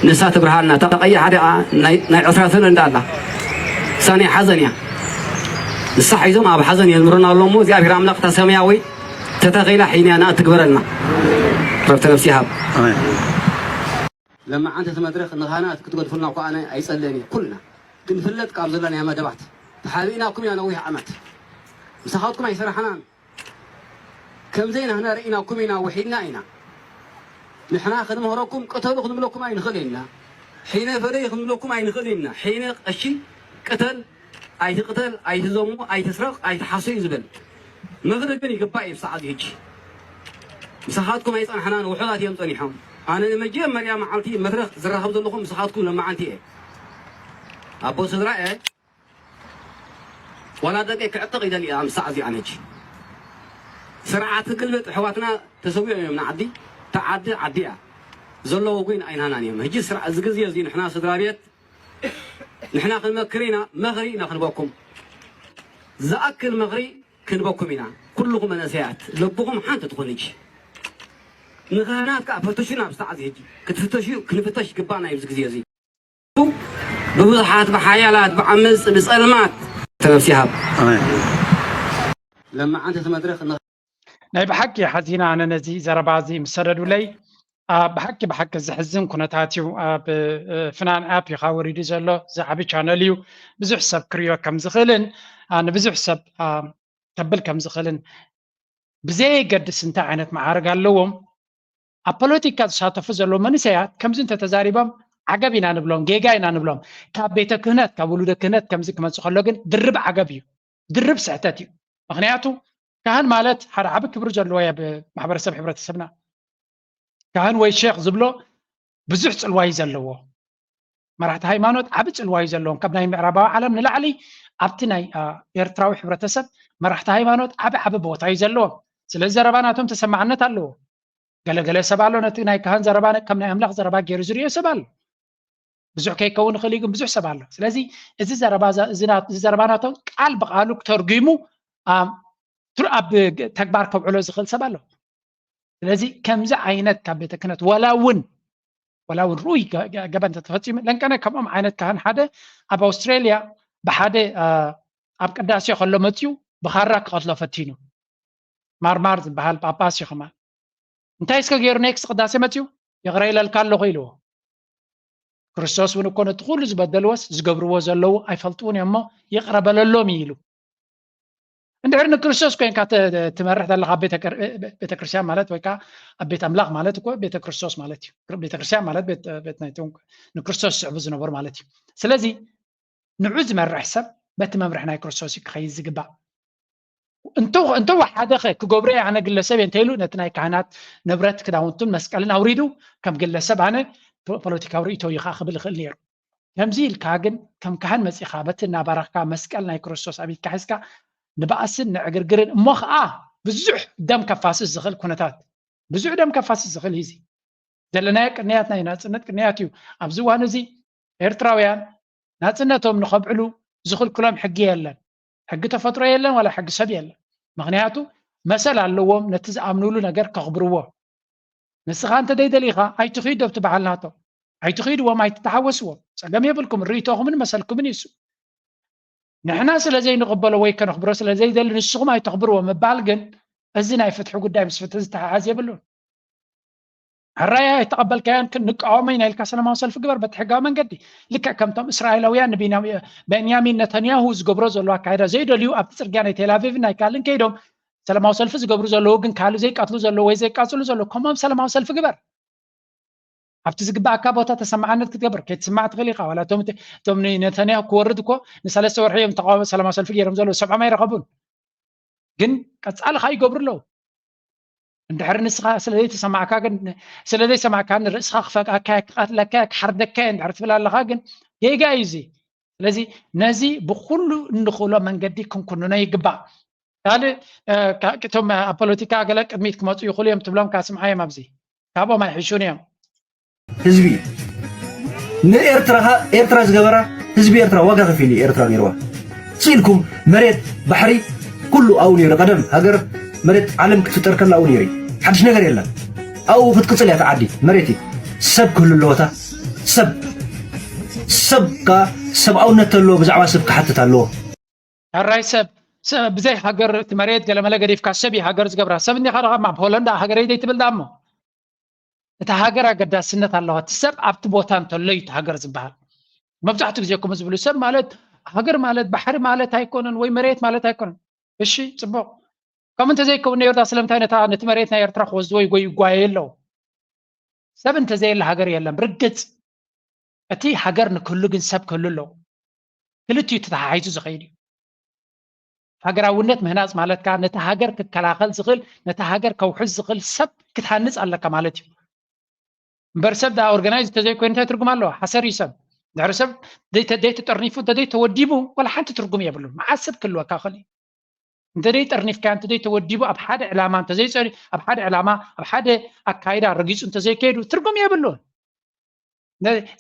ንሳ ትብርሃልና። እታ ቀያሕ ደኣ ናይ ናይ ዕስራ ሰነ እንዳ ኣላ እሳ ናይ ሓዘን እያ። ንሳ ሒዞም ኣብ ሓዘን የንብሩና ኣሎ እሞ እግዚኣብሔር ኣምላኽ እታ ሰማያዊት ተተኺላ ሒንያ ንኣ ትግበረልና። ረብተ ነፍሲ ይሃብ። ኣሜን። ለማዓንቲ እቲ መድረኽ ንኻህናት ክትገድፉልና እኮ ኣነ ኣይጸልእን እየ። ኩልና ክንፍለጥ ካብ ዘለናዮ መደባት ተሓቢእናኩም ኢና ነዊሕ ዓመት ምሳኻትኩም ኣይሰራሕናን። ከምዘይ ናህና ርኢናኩም ኢና ውሒድና ኢና። ንሕና ክንምህረኩም ቅተሉ ክንብለኩም ኣይንኽእልን ኢና። ሒነ ፈደዩ ክንብለኩም ኣይንኽእልን ኢና። ሒነ ቀሺ ቅተል ኣይትቕተል ኣይትዘሙ ኣይትስረቕ ኣይትሓሱ እዩ ዝብል። ምኽሪ ግን ይግባእ እዩ ብሰዓት ሕጂ። ምሳኻትኩም ኣይጸናሕናን ውሑዳት እዮም ጸኒሖም። ኣነ ንመጀመርያ መዓልቲ መድረኽ ዝራኸብ ዘለኹ ምሳኻትኩም ለማዓንቲ እየ። ኣቦ ስድራ እየ። ዋላ ደቀይ ክዕጥቕ ይደሊ እየ ኣብ ሰዓት እዚኣ ነጂ ስርዓት ክግልብጥ ኣሕዋትና ተሰዊኦም እዮም ንዓዲ። እታ ዓዲ ዓዲ እያ። ዘለዎ ጉይን ኣይንሃናን እዮም። ሕጂ ስራ-፣ እዚ ግዜ እዚ ንሕና ስድራ ቤት ንሕና ክንመክር ኢና፣ መኽሪ ኢና ክንበኩም። ዝኣክል መኽሪ ክንበኩም ኢና። ኩልኹም መንእሰያት ልብኹም ሓንቲ ትኹን። ሕጂ ንካህናት ከዓ ፈትሹ ናብ ዝተዓዚ። ሕጂ ክትፍተሹ ክንፍተሽ ይግባና እዩ። እዚ ግዜ እዚ ብብዙሓት ብሓያላት ብዓመፅ ብፀልማት ተነፍሲ ሃብ። ኣሜን። ለማዓንቲ እቲ መድረኽ ን- ናይ ብሓቂ ሓዚና ኣነ ነዚ ዘረባ እዚ ምስ ሰደዱለይ፣ ኣ፣ ብሓቂ ብሓቂ ዘሕዝን ኩነታት እዩ። ኣብ፣ እ፣ ፍናን ኣፕ እዩ ከዓ ወሪዱ ዘሎ። እዚ ዓቢ ቻነል እዩ። ብዙሕ ሰብ ክሪኦ ከም ዝኽእልን፣ ኣ፣ ንብዙሕ ሰብ፣ ኣ፣ ከብል ከም ዝኽእልን ብዘየገድስ እንታይ ዓይነት መዓርግ ኣለዎም ኣብ ፖለቲካ ዝሳተፉ ዘለዉ መንእሰያት ከምዚ እንተተዛሪቦም ዓገብ ኢና ንብሎም፣ ጌጋ ኢና ንብሎም። ካብ ቤተ ክህነት ካብ ውሉደ ክህነት ከምዚ ክመጽእ ከሎ ግን ድርብ ዓገብ እዩ፣ ድርብ ስሕተት እዩ። ምኽንያቱ ካህን ማለት ሓደ ዓቢ ክብሪ ዘለዎ ኣብ ማሕበረሰብ ሕብረተሰብና። ካህን ወይ ሼኽ ዝብሎ ብዙሕ ጽልዋ እዩ ዘለዎ። መራሕቲ ሃይማኖት ዓቢ ጽልዋ እዩ ዘለዎም። ካብ ናይ ምዕራባዊ ዓለም ንላዕሊ ኣብቲ ናይ፣ ኣ፣ ኤርትራዊ ሕብረተሰብ መራሕቲ ሃይማኖት ዓቢ ዓቢ ቦታ እዩ ዘለዎም። ስለዚ ዘረባ ናቶም ተሰማዕነት ኣለዎ። ገለገለ ሰብ ኣሎ ነቲ ናይ ካህን ዘረባ ነ-፣ ከም ናይ ኣምላኽ ዘረባ ገይሩ ዝርእዮ ሰብ ኣሎ። ብዙሕ ከይከውን ይኽእል እዩ፣ ግን ብዙሕ ሰብ ኣሎ። ስለዚ እዚ ዘረባ ዘ-፣ እዚ ና-፣ እዚ ዘረባ ናቶም ቃል ብቓሉ ክተርጉሙ፣ ኣም፣ ትሩ-፣ ኣብ ተግባር ከውዕሎ ዝኽእል ሰብ ኣሎ። ስለዚ ከምዚ ዓይነት ካብ ቤተ ክህነት ዋላ እውን፣ ዋላ እውን ርኡይ ገ-፣ ገ-፣ ገበን እንተተፈጺሙ፣ ለንቀነ ከምኦም ዓይነት ካህን ሓደ ኣብ ኣውስትራልያ ብሓደ፣ ኣ፣ ኣብ ቅዳሴ ከሎ መጺኡ ብኻራ ክቐትሎ ፈቲኑ። ማርማር ዝበሃል ጳጳስ እዩ ከማን። እንታይ እስከ ገይሩ ኔክስት ቅዳሴ መጺኡ? "ይቕረ ኢለልካ ኣለኹ" ኢልዎ። ክርስቶስ እውን እኮ ነቲ ኩሉ ዝበደልዎስ ዝገብርዎ ዘለዉ ኣይፈልጥውን እዮም እሞ ይቕረ በለሎም እዩ ኢሉ። እንድሕር ንክርስቶስ ኮይንካ ተ-፣ ትመርሕ ዘለኻ ኣብ ቤተ-፣ ቤተ ክርስቲያን ማለት ወይ ከዓ ኣብ ቤት ኣምላኽ ማለት እኮ ቤተ ክርስቶስ ማለት እዩ። ቤተ ክርስቲያን ማለት ቤት፣ ቤት ናይቶም ንክርስቶስ ዝስዕቡ ዝነበሩ ማለት እዩ። ስለዚ ንዑ ዝመርሕ ሰብ በቲ መምርሒ ናይ ክርስቶስ እዩ ክኸይድ ዝግባእ። እንተ-፣ እንተወሓደ ኸ ክገብሮ እየ ኣነ ግለሰብ እየ እንተኢሉ ነቲ ናይ ካህናት ንብረት ክዳውንቱን መስቀልን ኣውሪዱ ከም ግለሰብ ኣነ ፖ-፣ ፖለቲካዊ ርእይቶ እዩ ከዓ ክብል ይኽእል ነይሩ። ከምዚ ኢልካ ግን ከም ካህን መጺኻ በቲ እናባረኽካ መስቀል ናይ ክርስቶስ ኣብ ኢድካ ሒዝካ ንባእስን ንዕግርግርን እሞ ኸዓ ብዙሕ ደም ከፋስስ ዝኽእል ኩነታት፣ ብዙሕ ደም ከፋስስ ዝኽእል እዩ እዚ። ዘለናዮ ቅንያት ናይ ናጽነት ቅንያት እዩ። ኣብዚ እዋን እዚ ኤርትራውያን ናጽነቶም ንኸብዕሉ ዝኽልክሎም ሕጊ የለን። ሕጊ ተፈጥሮ የለን፣ ዋላ ሕጊ ሰብ የለን። ምኽንያቱ መሰል ኣለዎም ነቲ ዝኣምኑሉ ነገር ከኽብርዎ። ንስኻ እንተ ዘይደሊኻ ኣይትኺድ ዶብቲ በዓል ናቶ። ኣይትኺድዎም፣ ኣይትተሓወስዎም። ጸገም የብልኩም፣ ርእይቶኹምን መሰልኩምን እዩ እሱ። ንሕና ስለ ዘይንቕበሎ ወይ ከነኽብሮ ስለ ዘይደሊ ንስኹም ኣይተኽብርዎ ምባል ግን እዚ ናይ ፍትሒ ጉዳይ ምስ ፍትሒ ዝተሓሓዝ የብሉን። ሕራይ ኣይተቐበልካዮን ክንቃወሞ ኢና ኢልካ ሰላማዊ ሰልፊ ግበር በቲ ሕጋዊ መንገዲ። ልክዕ ከምቶም እስራኤላውያን ንቢንያሚ-፣ ቤንያሚን ነተንያሁ ዝገብሮ ዘሎ ኣካይዳ ዘይደልዩ ኣብቲ ጽርግያ ናይ ቴል ኣቪቭን ናይ ካልእን ከይዶም ሰላማዊ ሰልፊ ዝገብሩ ዘለዉ ግን ካልእ ዘይቀትሉ ዘለዉ ወይ ዘይቃጽሉ ዘለዉ ከምኦም ሰላማዊ ሰልፊ ግበር። ኣብቲ ዝግባኣካ ቦታ ተሰማዓነት ክትገብር ከይትስማዕ ትኽእል ኢኻ። ዋላ እቶም፣ እቶም ንነተንያሁ ክወርድ እኮ ንሰለስተ ወርሒ እዮም ተቃውሞ ሰላማዊ ሰልፊ ገይሮም ዘለዉ፣ ሰብዖም ኣይረኸቡን። ግን ቀጻሊ ኸኣ ይገብሩ ኣለዉ። እንድሕር ንስኻ ስለ ዘይተሰማዕካ ግን፣ ስለ ዘይሰማዕካ ንርእስኻ ክፈቃካ፣ ክቐትለካ፣ ክሓርደካ እንድሕር ትብል ኣለኻ ግን ጌጋ እዩ እዚ። ስለዚ ነዚ ብኹሉ እንኽእሎ መንገዲ ክንኩንኖ ይግባእ። ካልእ፣ እ፣ ካ-፣ እቶም ኣብ ፖለቲካ ገለ ቅድሚት ክመጹ ይኽእሉ እዮም ትብሎም ካስምዓዮም ኣብዚ። ካብኦም ኣይሕሹን እዮም። ህዝቢ ንኤርትራ፣ ኤርትራ ዝገበራ ህዝቢ ኤርትራ ዋጋ ከፊሉ እዩ ኤርትራ ገይርዋ። ስኢልኩም መሬት፣ ባሕሪ፣ ኩሉ ኣብኡ ነይሩ። ቀደም ሃገር መሬት ዓለም ክትፍጠር ከላ ኣብኡ ነይሩ እዩ። ሓድሽ ነገር የለን። ኣብኡ ክትቅጽል እያ እታ ዓዲ፣ መሬት እዩ። ሰብ ክህሉ ኣለዎ እታ። ሰብ፣ ሰብ ከኣ ሰብኣውነት ተለዎ ብዛዕባ ሰብ ክሓትት ኣለዎ። ሕራይ ሰብ፣ ሰብ ብዘይ ሃገር እቲ መሬት ገለመለ ገዲፍካ ሰብ እዩ ሃገር ዝገብራ። ሰብ እንዲኻ ደኣ ኣብ ሆለንዳ ሃገረይ ዘይትብል ደኣ እሞ። እታ ሃገር ኣገዳስነት ኣለዋ። እቲ ሰብ ኣብቲ ቦታ እንተሎ እዩ እቲ ሃገር ዝበሃል። መብዛሕትኡ ግዜ ከምኡ ዝብሉ ሰብ ማለት ሃገር ማለት ባሕሪ ማለት ኣይኮነን ወይ መሬት ማለት ኣይኮነን። እሺ፣ ጽቡቕ። ከምኡ እንተዘይከውን ነይሩ ዳ ስለምንታይ ነታ፣ ነቲ መሬት ናይ ኤርትራ ክወስድዎ ይጎዩ ይጓየዩ ኣለዉ? ሰብ እንተዘየለ ሃገር የለን። ብርግጽ እቲ ሃገር ንክህሉ ግን ሰብ ክህሉ ኣለዎ። ክልቲኡ ተተሓሒዙ ዝኸይድ እዩ። ሃገራውነት ምህናጽ ማለት ከኣ ነቲ ሃገር ክከላኸል ዝኽእል፣ ነቲ ሃገር ከውሕስ ዝኽእል ሰብ ክትሃንጽ ኣለካ ማለት እዩ። እምበር ሰብ ደኣ ኦርጋናይዝ እንተዘይኮይኑ እንታይ ትርጉም ኣለዎ? ሓሰር እዩ ሰብ። ድሕሪ ሰብ ዘይተ-፣ ዘይተጠርኒፉ እንተዘይተወዲቡ ዋላ ሓንቲ ትርጉም የብሉን። መዓስ ሰብ ክህልወካ ይኽእል እዩ? እንተዘይ ጠርኒፍካዮ፣ እንተዘይ ተወዲቡ፣ ኣብ ሓደ ዕላማ እንተዘይፀኒ ኣብ ሓደ ዕላማ ኣብ ሓደ ኣካይዳ ረጊፁ እንተዘይከይዱ ትርጉም የብሉን።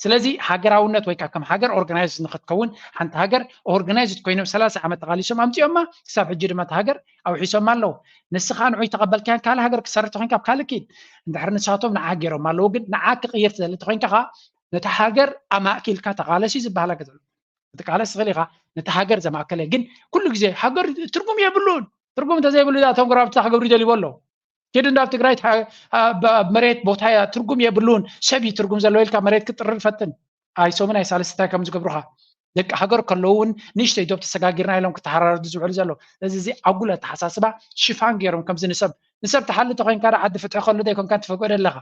ስለዚ ሃገራውነት ወይ ከዓ ከም ሃገር ኦርጋናይዝ ንክትከውን፣ ሓንቲ ሃገር ኦርጋናይዝድ ኮይኖም ሰላሳ ዓመት ተቃሊሶም ኣምፅኦማ፣ ክሳብ ሕጂ ድማ እታ ሃገር ኣውሒሶማ ኣለዉ። ንስኻ ንዑይ ተቐበልካያን ካልእ ሃገር ክሰርሕ ተኮይንካ ኣብ ካልእ ኪድ። እንድሕር ንሳቶም ንዓ ገይሮም ኣለዉ፣ ግን ንዓ ክቕይር ትደሊ ተኮይንካ ከዓ ነታ ሃገር ኣማእኪልካ ተቃለስ እዩ ዝበሃል። ኣገ ትቃለስ ትኽእል ኢኻ፣ ነታ ሃገር ዘማእከለ። ግን ኩሉ ግዜ ሃገር ትርጉም የብሉን። ትርጉም እንተዘይብሉ እቶም ጎረባብትኻ ክገብሩ ይደልይዎ ኣለዉ። ኪድ እንዳ ኣብ ትግራይ ኣብ መሬት ቦታ እያ ትርጉም የብሉን፣ ሰብ እዩ ትርጉም ዘለዎ ኢልካ መሬት ክጥርር ፈትን። ኣይሶምን ኣይሳልስታይ ከም ዝገብሩኻ። ደቂ ሃገር ከለዉ እውን ንእሽተይ ዶብ ተሰጋጊርና ኢሎም ክተሃራረዱ ዝውዕሉ ዘለዉ። ስለዚ እዚ ኣጉል ኣተሓሳስባ ሽፋን ገይሮም ከምዚ ንሰብ ንሰብ ትሓሊ ተኮይንካ ዶ ዓዲ ፍትሒ ከሉ ዶ ኣይኮንካ ትፈቅዶ ኣለኻ?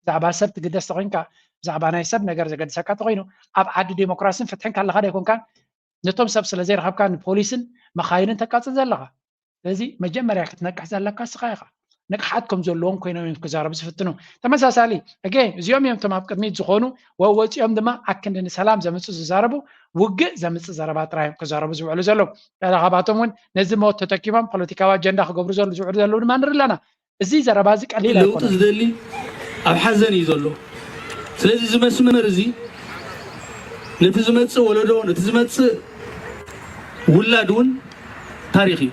ብዛዕባ ሰብ ትግደስ ተኮይንካ፣ ብዛዕባ ናይ ሰብ ነገር ዘገድሰካ ተኮይኑ፣ ኣብ ዓዲ ዴሞክራሲን ፍትሕን ካለኻ ዶ ኣይኮንካ ነቶም ሰብ ስለ ዘይረኸብካ ንፖሊስን መኻይንን ተቃጽል ዘለኻ? ስለዚ መጀመርያ ክትነቅሕ ዘለካ እስኻ ኢኻ። ንቅሓት ከም ዘለዎም ኮይኖም እዮም ክዛረቡ ዝፍትኑ። ተመሳሳሊ እገ እዚኦም እዮም እቶም ኣብ ቅድሚት ዝኾኑ፣ ወወፂኦም ድማ ኣክንዲ ንሰላም ዘምፅእ ዝዛረቡ፣ ውግእ ዘምፅእ ዘረባ ጥራይ እዮም ክዛረቡ ዝውዕሉ ዘለዉ። ገለ ካብኣቶም እውን ነዚ ሞት ተጠቂሞም ፖለቲካዊ ኣጀንዳ ክገብሩ ዘሉ ዝውዕሉ ዘለዉ ድማ ንርኢ ኣለና። እዚ ዘረባ እዚ ቀሊል ለውጢ ኣይኮነን። ዝደሊ ኣብ ሓዘን እዩ ዘሎ። ስለዚ እዚ መስመር እዚ ነቲ ዝመጽእ ወለዶ፣ ነቲ ዝመጽእ ውላድ እውን ታሪኽ እዩ።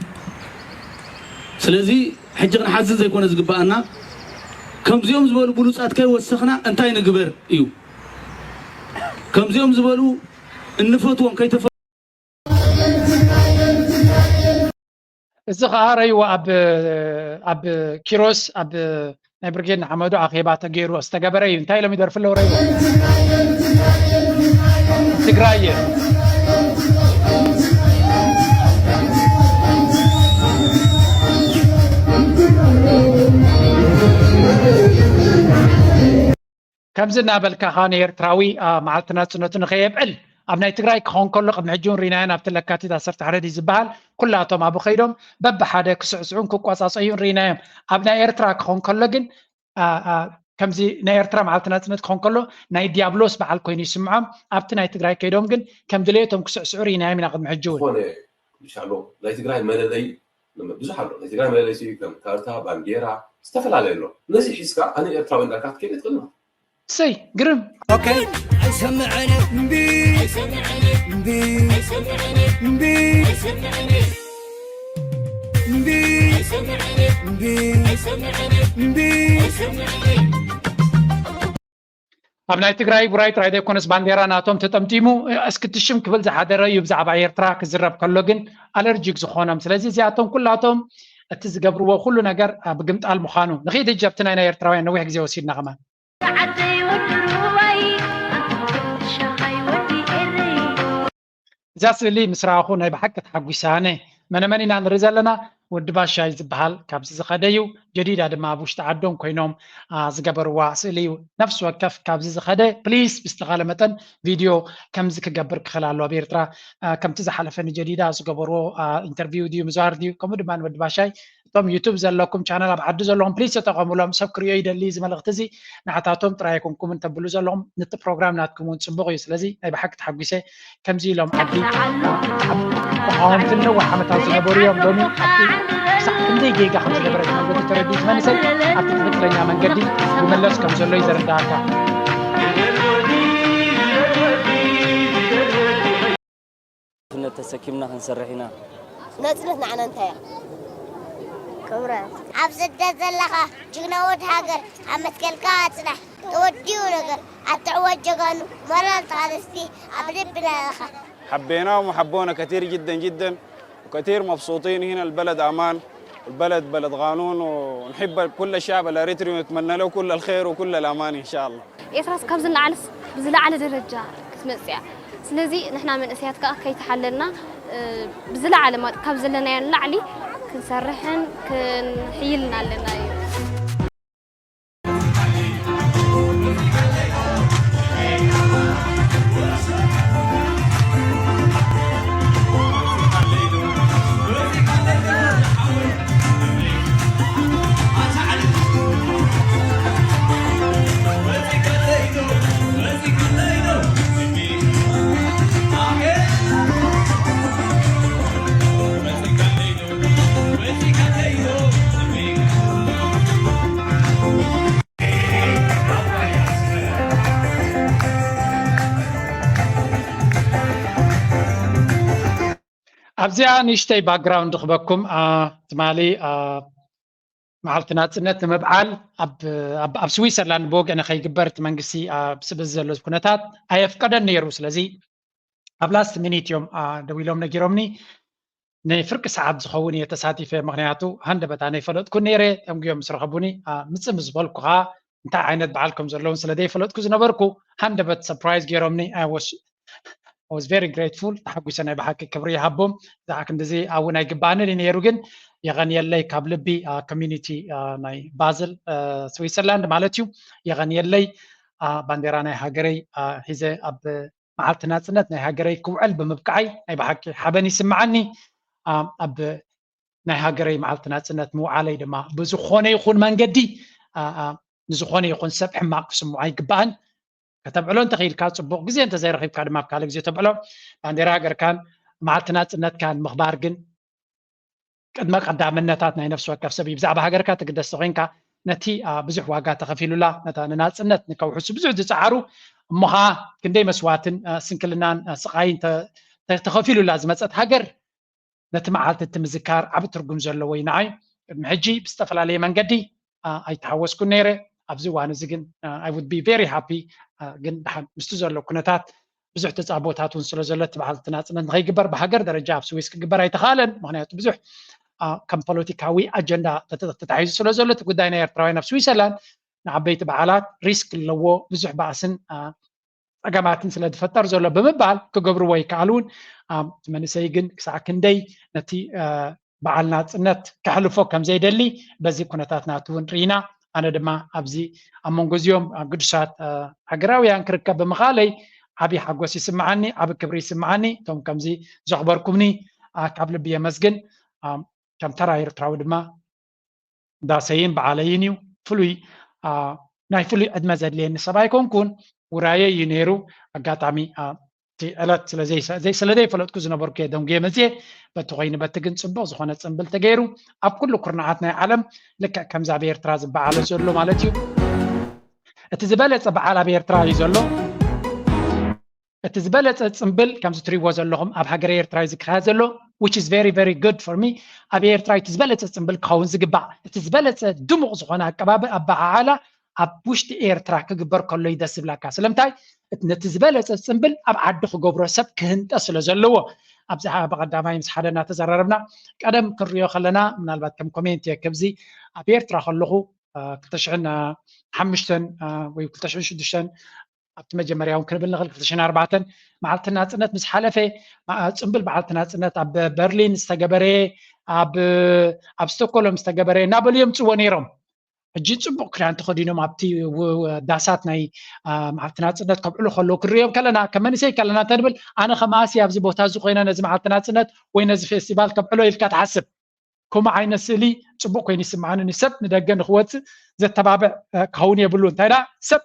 ስለዚ ሕጂ ክንሓዝን ዘይኮነ ዝግባኣና፣ ከምዚኦም ዝበሉ ብሉጻት ከይወሰኽና እንታይ ንግበር እዩ። ከምዚኦም ዝበሉ እንፈትዎም ከይተፈ- እዚ ኸዓ ረይዎ ኣብ ኣብ ኪሮስ ኣብ ናይ ብርጌድ ንሓመዱ ኣኼባ ተገይሩ ዝተገበረ እዩ። እንታይ ኢሎም ይደርፉ ኣለዉ? ረይዎ ትግራይ እየ። ከምዚ እናበልካ ኸኣ ንኤርትራዊ መዓልቲ ናጽነቱ ንኸየብዕል ኣብ ናይ ትግራይ ክኸውን ከሎ ቅድሚ ሕጂ እውን ርኢናዮን ኣብቲ ለካቲት ዓሰርተ ሓደ ድዩ ዝበሃል ኩላቶም ኣብኡ ከይዶም በብሓደ ክስዕስዑን ክቋጻጸዩን ርኢናዮም። ኣብ ናይ ኤርትራ ክኸውን ከሎ ግን ከምዚ ናይ ኤርትራ መዓልቲ ናጽነት ክኸውን ከሎ ናይ ዲያብሎስ በዓል ኮይኑ ይስምዖም። ኣብቲ ናይ ትግራይ ከይዶም ግን ከም ድሌቶም ክስዕስዑ ርኢናዮም ኢና ቅድሚ ሕጂ እውን። ዝኾነ ኢንሻሎ ናይ ትግራይ መለለይ ብዙሕ ኣሎ። ናይ ትግራይ መለለይ ስዩ ከም ካርታ፣ ባንዴራ ዝተፈላለየ ኣሎ። ነዚ ሒዝካ ኣነ ኤርትራዊ እንዳልካ ክትከይድ ትኽእል ኢኻ። እሰይ ግርም። ኦኬ። ኣይሰምዕን እምቢ እምቢ እምቢ እምቢ እምቢ እምቢ ኣብ ናይ ትግራይ ውራይ ጥራይ ዘይኮነስ ባንዴራ ናቶም ተጠምጢሙ እስክትሽም ክብል ዝሓደረ እዩ። ብዛዕባ ኤርትራ ክዝረብ ከሎ ግን ኣለርጂክ ዝኾኖም። ስለዚ እዚኣቶም ኩላቶም እቲ ዝገብርዎ ኩሉ ነገር ብግምጣል ምዃኑ ንኽድ ህጂ ኣብቲ ናይ ናይ ኤርትራውያን ነዊሕ ግዜ ወሲድና ከማን። እዛ ስእሊ ምስ ረኣኹ ናይ ብሓቂ ተሓጒሰ። ኣነ መነመን ኢና ንርኢ ዘለና? ወዲ ባሻይ ዝበሃል ካብዚ ዝኸደ እዩ። ጀዲዳ ድማ ኣብ ውሽጢ ዓዶም ኮይኖም ዝገበርዋ ስእሊ እዩ። ነፍሲ ወከፍ ካብዚ ዝኸደ ፕሊስ ብዝተኻለ መጠን ቪድዮ ከምዚ ክገብር ክኽእል ኣለዎ። ኣብ ኤርትራ ከምቲ ዝሓለፈ ንጀዲዳ ዝገበርዎ ኢንተርቪው ድዩ ምዝዋር ድዩ ከምኡ ድማ ንወዲ ባሻይ እቶም ዩቱብ ዘለኩም ቻነል ኣብ ዓዲ ዘለኹም ፕሊስ ተጠቐሙሎም። ሰብ ክሪኦ ይደሊ እዚ መልእኽቲ እዚ ንዓታቶም ጥራይ ኣይኮንኩም እንተብሉ ዘለኹም ነቲ ፕሮግራም ናትኩም እውን ፅቡቕ እዩ። ስለዚ ናይ ብሓቂ ተሓጒሰ። ከምዚ ኢሎም ዓዲ ተቃወምትን ነዊሕ ዓመታት ዝነበሩ እዮም። ሎሚ ኣብቲ ክሳዕ ክንደይ ጌጋ ከም ዝገበረ መንገዲ ተረዲኡ መንእሰይ ኣብቲ ትኽክለኛ መንገዲ ይመለስ ከም ዘሎ እዩ ዘረዳእካ። ፍነት ተሰኪምና ክንሰርሕ ኢና። ናጽነት ንዓና እንታይ እያ? ክብረት። ኣብ ስደት ዘለኻ ጅግና ወድ ሃገር ኣብ መትከልካ ኣጽናሕ። ተወዲኡ ነገር ኣትዕወት ጀጋኑ ሞራል ተቓለስቲ ኣብ ልብና ኢኻ። حبيناهم وحبونا كتير جدا جدا وكتير مبسوطين هنا البلد أمان. البلد بلد قانون ونحب كل الشعب الأريتري ونتمنى له كل الخير وكل الأمان إن شاء الله. ኤርትራስ ካብዚ ንላዕልስ ብዝለዓለ ደረጃ ክትመጽእ እያ። ስለዚ ንሕና መንእሰያት ከኣ ከይተሓለልና ብዝለዓለ ካብ ዘለናዮ ንላዕሊ ክንሰርሕን ክንሕይልን ኣለና እዩ። ኣብዚኣ ንእሽተይ ባክግራውንድ ክበኩም። ትማሊ መዓልቲ ናፅነት ንምብዓል ኣብ ስዊሰርላንድ ብወግዒ ንኸይግበር እቲ መንግስቲ ስብዝ ዘሎ ኩነታት ኣየፍቀደን ነይሩ። ስለዚ ኣብ ላስት ሚኒት እዮም ደው ኢሎም ነጊሮምኒ። ንፍርቂ ሰዓት ዝኸውን እየ ተሳቲፈ፣ ምክንያቱ ሃንደበት ኣይፈለጥኩን ነይረ። ተንጉዮም ምስ ረኸቡኒ ምፅእ ምስ በልኩ ከዓ እንታይ ዓይነት በዓል ከም ዘለውን ስለ ዘይፈለጥኩ ዝነበርኩ ሃንደበት ሰርፕራይዝ ገይሮምኒ። I was very grateful፣ ተሓጒሰ። ናይ ብሓቂ ክብሪ ይሃቦም። ዝዓ ክንድዚ ኣብውን ኣይግባኣንን እዩ ነይሩ፣ ግን የቐንየለይ ካብ ልቢ ኮሚኒቲ ናይ ባዝል ስዊሰርላንድ ማለት እዩ። የቐንየለይ። ባንዴራ ናይ ሃገረይ ሒዘ ኣብ መዓልቲ ናፅነት ናይ ሃገረይ ክውዕል ብምብቃዓይ ናይ ብሓቂ ሓበን ይስምዓኒ። ኣብ ናይ ሃገረይ መዓልቲ ናፅነት ምውዓለይ ድማ ብዝኾነ ይኹን መንገዲ ንዝኾነ ይኹን ሰብ ሕማቕ ክስምዖ ኣይግባእን። ከተብዕሎ እንተኽኢልካ ፅቡቕ ግዜ፣ እንተዘይረኺብካ ድማ ኣብ ካልእ ግዜ ተብዕሎ። ባንዴራ ሃገርካን መዓልቲ ናፅነትካን ምኽባር ግን ቅድመ ቀዳምነታት ናይ ነፍሲ ወከፍ ሰብ እዩ። ብዛዕባ ሃገርካ ትግደስ ተኮይንካ ነቲ ብዙሕ ዋጋ ተኸፊሉላ፣ ነታ ንናፅነት ንከውሕሱ ብዙሕ ዝፀዓሩ እሞ ኸዓ ክንደይ መስዋዕትን ስንክልናን ስቓይን ተኸፊሉላ ዝመፀት ሃገር ነቲ መዓልቲ እቲ ምዝካር ዓቢ ትርጉም ዘለዎ እዩ ንዓይ። ቅድሚ ሕጂ ብዝተፈላለየ መንገዲ ኣይተሓወስኩን ነይረ። ኣብዚ እዋን እዚ ግን I would be very happy። ግን ደሓን ምስቲ ዘሎ ኩነታት ብዙሕ ተፃቦታት እውን ስለ ዘሎ እቲ በዓል እቲ ናፅነት ንኸይግበር ብሃገር ደረጃ ኣብ ስዊስ ክግበር ኣይተኻለን። ምክንያቱ ብዙሕ ከም ፖለቲካዊ ኣጀንዳ ተታሒዙ ስለ ዘሎ እቲ ጉዳይ ናይ ኤርትራውያን ኣብ ስዊሰርላንድ ንዓበይቲ በዓላት ሪስክ ኣለዎ። ብዙሕ ባእስን ፀገማትን ስለ ዝፈጠር ዘሎ ብምባል ክገብርዎ ይከኣል እውን። እቲ መንእሰይ ግን ክሳዕ ክንደይ ነቲ በዓል ናፅነት ከሕልፎ ከም ዘይደሊ በዚ ኩነታት ናቱ እውን ርኢና። ኣነ ድማ ኣብዚ ኣብ መንጎ እዚኦም ኣብ ግዱሳት ሃገራውያን ክርከብ ብምኻለይ ዓብዪ ሓጎስ ይስምዓኒ፣ ዓቢ ክብሪ ይስምዓኒ። እቶም ከምዚ ዘኽበርኩምኒ ካብ ልቢ የመስግን። ከም ተራ ኤርትራዊ ድማ ዳሰይን በዓለይን እዩ። ፍሉይ ናይ ፍሉይ ዕድመ ዘድልየኒ ሰብ ኣይኮንኩን፣ ውራየ እዩ ነይሩ። ኣጋጣሚ እቲ ዕለት ስለ ዘይፈለጥኩ ዝነበርኩ እየ ደንጉየ መፅየ። በቲ ኮይኑ በቲ ግን ፅቡቕ ዝኾነ ፅምብል ተገይሩ ኣብ ኩሉ ኩርናዓት ናይ ዓለም ልክዕ ከምዚ ኣብ ኤርትራ ዝበዓለ ዘሎ ማለት እዩ። እቲ ዝበለፀ በዓል ኣብ ኤርትራ እዩ ዘሎ። እቲ ዝበለፀ ፅምብል ከምዚ ትሪእዎ ዘለኹም ኣብ ሃገረ ኤርትራ እዩ ዝካየድ ዘሎ፣ which is very very good for me። ኣብ ኤርትራ እቲ ዝበለፀ ፅምብል ክኸውን ዝግባእ፣ እቲ ዝበለፀ ድሙቕ ዝኾነ ኣቀባበ ኣበዓዓላ ኣብ ውሽጢ ኤርትራ ክግበር ከሎ እዩ ደስ ዝብላካ። ስለምንታይ? ነቲ ዝበለፀ ፅምብል ኣብ ዓዲ ክገብሮ ሰብ ክህንጠ ስለ ዘለዎ። ኣብዚ ብቐዳማይ ምስ ሓደ እናተዘራረብና ቀደም ክንሪኦ ከለና ምናልባት ከም ኮሜንት እየ ከብዚ ኣብ ኤርትራ ከለኹ ክልተ ሽሕን ሓሙሽተን ወይ ክልተ ሽሕን ሽዱሽተን ኣብቲ መጀመርያ እውን ክንብል ንኽእል ክልተ ሽሕን ኣርባዕተን መዓልቲ ናፅነት ምስ ሓለፈ ፅምብል መዓልቲ ናፅነት ኣብ በርሊን ዝተገበረ ኣብ ኣብ ስቶኮሎም ዝተገበረ እናበሉ እዮም ፅዎ ነይሮም። ሕጂ ፅቡቕ ክዳን ተኸዲኖም ኣብቲ ዳሳት ናይ መዓልቲ ናፅነት ከብዕሉ ከለዉ ክንሪኦም ከለና ከም መንእሰይ ከለና እንተንብል ኣነ ከማኣሲ ኣብዚ ቦታ እዚ ኮይነ ነዚ መዓልቲ ናፅነት ወይ ነዚ ፌስቲቫል ከብዕሎ ኢልካ ትሓስብ። ከምኡ ዓይነት ስእሊ ፅቡቕ ኮይኑ ይስምዓኒ። ንሰብ ንደገ ንክወፅእ ዘተባብዕ ክኸውን የብሉ። እንታይ ደኣ ሰብ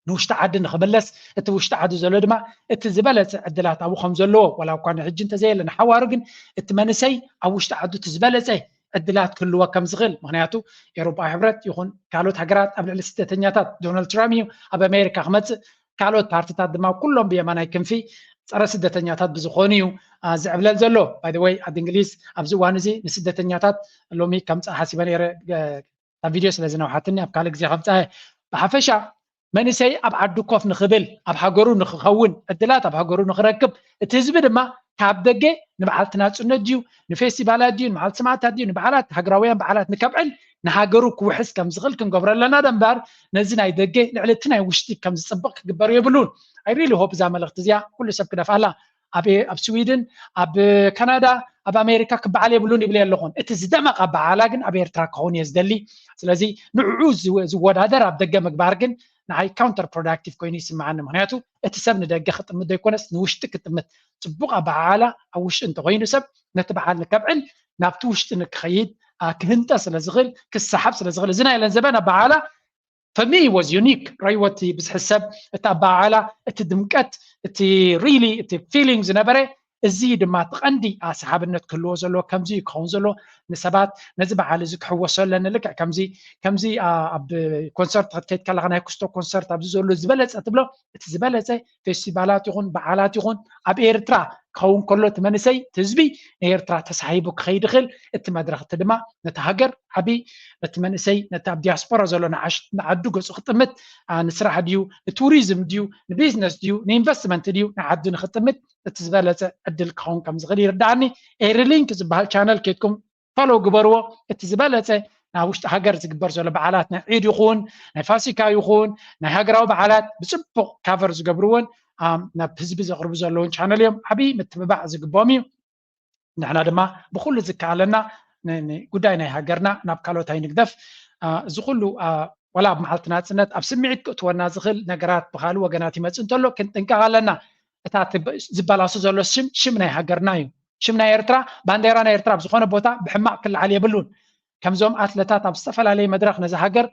ንውሽጢ ዓዲ ንክምለስ እቲ ውሽጢ ዓዲ ዘሎ ድማ እቲ ዝበለፀ ዕድላት ኣብኡ ከም ዘለዎ ዋላ እኳ ንሕጂ እንተዘየለ ንሓዋሩ ግን እቲ መንእሰይ ኣብ ውሽጢ ዓዱ እቲ ዝበለፀ ዕድላት ክህልዎ ከም ዝኽእል ምክንያቱ ኤሮጳዊ ሕብረት ይኹን ካልኦት ሃገራት ኣብ ልዕሊ ስደተኛታት ዶናልድ ትራምፕ እዩ ኣብ ኣሜሪካ ክመፅእ ካልኦት ፓርትታት ድማ ኩሎም ብየማናይ ክንፊ ፀረ ስደተኛታት ብዝኾኑ እዩ ዝዕብለል ዘሎ። ባይ ወይ ዓዲ እንግሊዝ ኣብዚ እዋን እዚ ንስደተኛታት ሎሚ ከምፅእ ሓሲበ ነይረ እታ ቪድዮ ስለ ዝነውሓትኒ ኣብ ካልእ ግዜ ከምፅኣ። ብሓፈሻ መንእሰይ ኣብ ዓዱ ኮፍ ንኽብል ኣብ ሃገሩ ንኽኸውን ዕድላት ኣብ ሃገሩ ንኽረክብ እቲ ህዝቢ ድማ ካብ ደገ ንበዓልቲ ናፅነት ድዩ ንፌስቲቫላት ድዩ ንበዓልቲ ሰማእታት ድዩ ንበዓላት ሃገራውያን በዓላት ንከብዕል ንሃገሩ ክውሕስ ከም ዝኽእል ክንገብሮ ኣለና ደምበር ነዚ ናይ ደገ ልዕሊ እቲ ናይ ውሽጢ ከም ዝፅብቕ ክግበር የብሉን። I really hope እዛ መልእኽቲ እዚኣ ኩሉ ሰብ ክደፍኣላ ኣብ ኣብ ስዊድን ኣብ ካናዳ ኣብ ኣሜሪካ ክበዓል የብሉን ይብል ኣለኹን። እቲ ዝደመቐ ኣበዓላ ግን ኣብ ኤርትራ ክኸውን እየ ዝደሊ። ስለዚ ንዕኡ ዝወዳደር ኣብ ደገ ምግባር ግን ንዓይ counter productive ኮይኑ ይስምዓኒ። ምክንያቱ እቲ ሰብ ንደገ ክጥምት ዘይኮነስ ንውሽጢ ክጥምት። ፅቡቕ ኣበዓላ ኣብ ውሽጢ እንተኮይኑ ሰብ ነቲ በዓል ንከብዕል ናብቲ ውሽጢ ንክኸይድ ክህንጠ ስለ ዝኽእል ክሰሓብ ስለ ዝኽእል እዚ ናይ ለንዘበን ኣበዓላ for me was unique። ረይወቲ ብዝሕሰብ እቲ ኣበዓዕላ እቲ ድምቀት እቲ really እቲ feeling ዝነበረ እዚ ድማ እቲ ቀንዲ ኣሰሓብነት ክህልዎ ዘለዎ ከምዚ እዩ ክኸውን ዘለዎ። ንሰባት ነዚ በዓል እዚ ክሕወሶ ኣለኒ ልክዕ ከምዚ ከምዚ ኣብ ኮንሰርት ክትከይድ ከለካ ናይ ክስቶ ኮንሰርት ኣብዚ ዘሎ ዝበለፀ ትብሎ እቲ ዝበለፀ ፌስቲቫላት ይኹን በዓላት ይኹን ኣብ ኤርትራ ክኸውን ከሎ እቲ መንእሰይ እቲ ህዝቢ ንኤርትራ ተሳሂቡ ክኸይድ ይኽእል። እቲ መድረኽ እቲ ድማ ነቲ ሃገር ዓቢ እቲ መንእሰይ ነቲ ኣብ ዲያስፖራ ዘሎ ንዓዱ ገጹ ክጥምት ንስራሕ ድዩ ንቱሪዝም ድዩ ንቢዝነስ ድዩ ንኢንቨስትመንት ድዩ ንዓዱ ንክጥምት እቲ ዝበለጸ ዕድል ክኸውን ከም ዝኽእል ይርዳኣኒ። ኤሪ ሊንክ ዝበሃል ቻነል ኬድኩም ፎሎው ግበርዎ። እቲ ዝበለጸ ናብ ውሽጢ ሃገር ዝግበር ዘሎ በዓላት ናይ ዒድ ይኹን ናይ ፋሲካ ይኹን ናይ ሃገራዊ በዓላት ብፅቡቕ ካቨር ዝገብርዎን ናብ ህዝቢ ዘቕርቡ ዘለውን ቻነል እዮም። ዓብዪ ምትብባዕ ዝግብኦም እዩ። ንሕና ድማ ብኩሉ ዝከኣለና ጉዳይ ናይ ሃገርና ናብ ካልኦት ኣይንግደፍ። እዚ ኩሉ ዋላ ኣብ መዓልቲ ናፅነት ኣብ ስምዒት ክእትወና ዝኽእል ነገራት ብካልእ ወገናት ይመፅእ እንተሎ ክንጥንቀቕ ኣለና። እታ ዝበላሶ ዘሎ ሽም ሽም ናይ ሃገርና እዩ። ሽም ናይ ኤርትራ ባንዴራ ናይ ኤርትራ ኣብ ዝኾነ ቦታ ብሕማቕ ክለዓል የብሉን። ከምዞም ኣትለታት ኣብ ዝተፈላለየ መድረኽ ነዚ ሃገር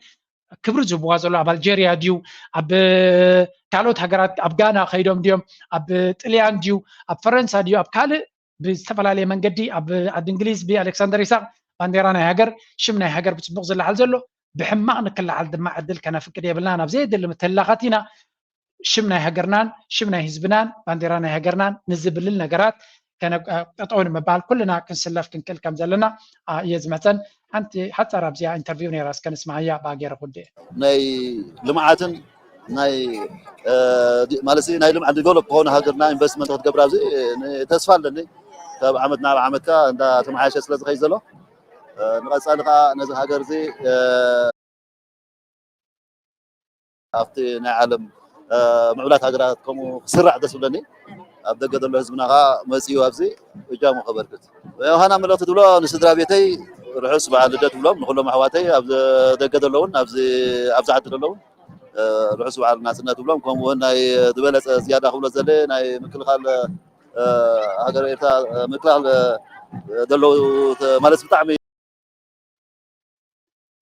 ክብሪ ዝህብዋ ዘሎ ኣብ ኣልጀርያ ድዩ ኣብ ካልኦት ሃገራት ኣብ ጋና ከይዶም ድዮም ኣብ ጥልያን ድዩ ኣብ ፈረንሳ ድዩ ኣብ ካልእ ብዝተፈላለየ መንገዲ ኣብ ዓዲ እንግሊዝ ብኣሌክሳንደር ይስሐቅ ባንዴራ ናይ ሃገር ሽም ናይ ሃገር ብፅቡቅ ዝለዓል ዘሎ ብሕማቅ ንክለዓል ድማ ዕድል ከነፍቅድ የብልና። ናብ ዘየድሊ ምትህላኻት ኢና ሽም ናይ ሃገርናን ሽም ናይ ህዝብናን ባንዴራ ናይ ሃገርናን ንዝብልል ነገራት ጠጠው ንምባል ኩልና ክንስለፍ ክንክእል ከም ዘለና እየ ዝምሕፀን። ሓንቲ ሓፃር ኣብዚኣ ኢንተርቪው ነይራ እስከ ንስማዓያ ብኣገረ ኩዴ ናይ ልምዓትን ናይ ማለት ናይ ልምዓት ዲቨሎፕ ክኾነ ሃገርና ኢንቨስትመንት ክትገብር ኣብዚ ተስፋ ኣለኒ። ካብ ዓመት ናብ ዓመት ከዓ እንዳተመሓየሸ ስለ ዝኸይድ ዘሎ ንቐፃሊ ከዓ ነዚ ሃገር እዚ ኣብቲ ናይ ዓለም ምዕብላት ሃገራት ከምኡ ክስራዕ ደስ ብለኒ። ኣብ ደገ ዘሎ ህዝብና ከዓ መፅዩ ኣብዚ እጃሙ ከበርክት። ዮሃና መልእኽቲ ትብሎ ንስድራ ቤተይ ርሑስ በዓል ልደት ትብሎም ንኩሎም ኣሕዋተይ ኣብ ደገ ዘለውን ኣብዚ ዓዲ ዘለውን ርሑስ በዓል ናፅነት ትብሎም። ከምኡ እውን ናይ ዝበለፀ ዝያዳ ክብሎ ዘለ ናይ ምክልኻል ሃገር ኤርትራ ምክልኻል ዘለዉ ማለት ብጣዕሚ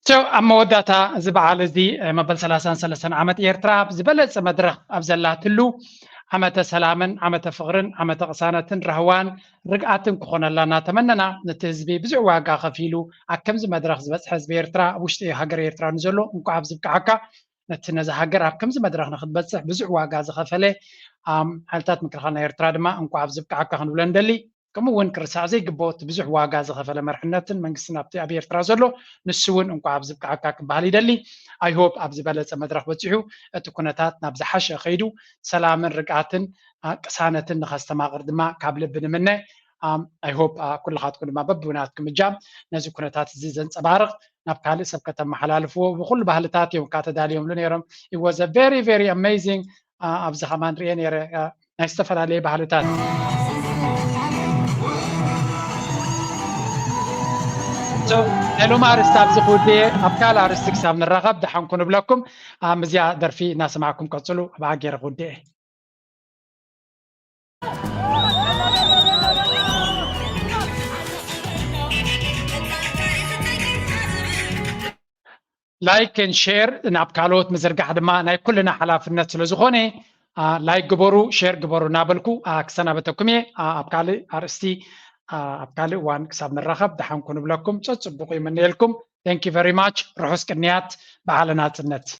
ቸው ኣብ መወዳእታ እዚ በዓል እዚ መበል ሰላሳን ሰለስተን ዓመት ኤርትራ ኣብ ዝበለፀ መድረኽ ኣብ ዘላትሉ ዓመተ ሰላምን ዓመተ ፍቕርን ዓመተ ቅሳነትን ራህዋን ርግኣትን ክኾነላ እናተመነና ነቲ ህዝቢ ብዙሕ ዋጋ ከፊሉ ኣብ ከምዚ መድረኽ ዝበፅሐ ህዝቢ ኤርትራ ኣብ ውሽጢ ሃገር ኤርትራ ንዘሎ እንኳዕ ኣብ ዝብቅዓካ ነቲ ነዚ ሃገር ኣብ ከምዚ መድረኽ ንክትበፅሕ ብዙሕ ዋጋ ዝኸፈለ ሓይልታት ምክልኻል ናይ ኤርትራ ድማ እንኳዕ ኣብ ዝብቅዓካ ክንብሎ ንደሊ። ከምኡ እውን ክርሳዕ ዘይግብኦ እቲ ብዙሕ ዋጋ ዝኸፈለ መርሕነትን መንግስትን ኣብቲ ኣብ ኤርትራ ዘሎ ንሱ እውን እንኳዕ ኣብ ዝብቅዓካ ክበሃል ይደሊ። I hope ኣብ ዝበለፀ መድረኽ በፂሑ እቲ ኩነታት ናብ ዝሓሸ ከይዱ ሰላምን ርግኣትን ቅሳነትን ንኸስተማቕር ድማ ካብ ልቢ ንምነ። I hope ኩልኻትኩም ድማ በብናትኩም እጃም ነዚ ኩነታት እዚ ዘንፀባርቕ ናብ ካልእ ሰብ ከተመሓላልፍዎ ብኩሉ ባህልታት እዮም እካ ተዳልዮምሉ ነይሮም። It was a very very amazing ኣብዚ ከማን ሪኤ ነይረ ናይ ዝተፈላለየ ባህልታት ናይ ሎሚ ኣርስቲ ኣብዚ ክውድየ ኣብ ካልእ ኣርስቲ ክሳብ ንራኸብ ደሓንኩ ንብለኩም። እዚኣ ደርፊ እናሰማዕኩም ቀፅሉ። ኣብ ኣገይረ ክውድየ like and share ናብ ካልኦት ምዝርጋሕ ድማ ናይ ኩልና ሓላፍነት ስለ ዝኾነ like ግበሩ፣ share ግበሩ እናበልኩ ክሰናበተኩም እየ። ኣብ ካልእ ኣርእስቲ ኣብ ካልእ እዋን ክሳብ ንራኸብ ደሓንኩ ንብለኩም። ጸጽቡቑ ይምነየልኩም። Thank you very much። ርሑስ ቅንያት በዓለ ናጽነት።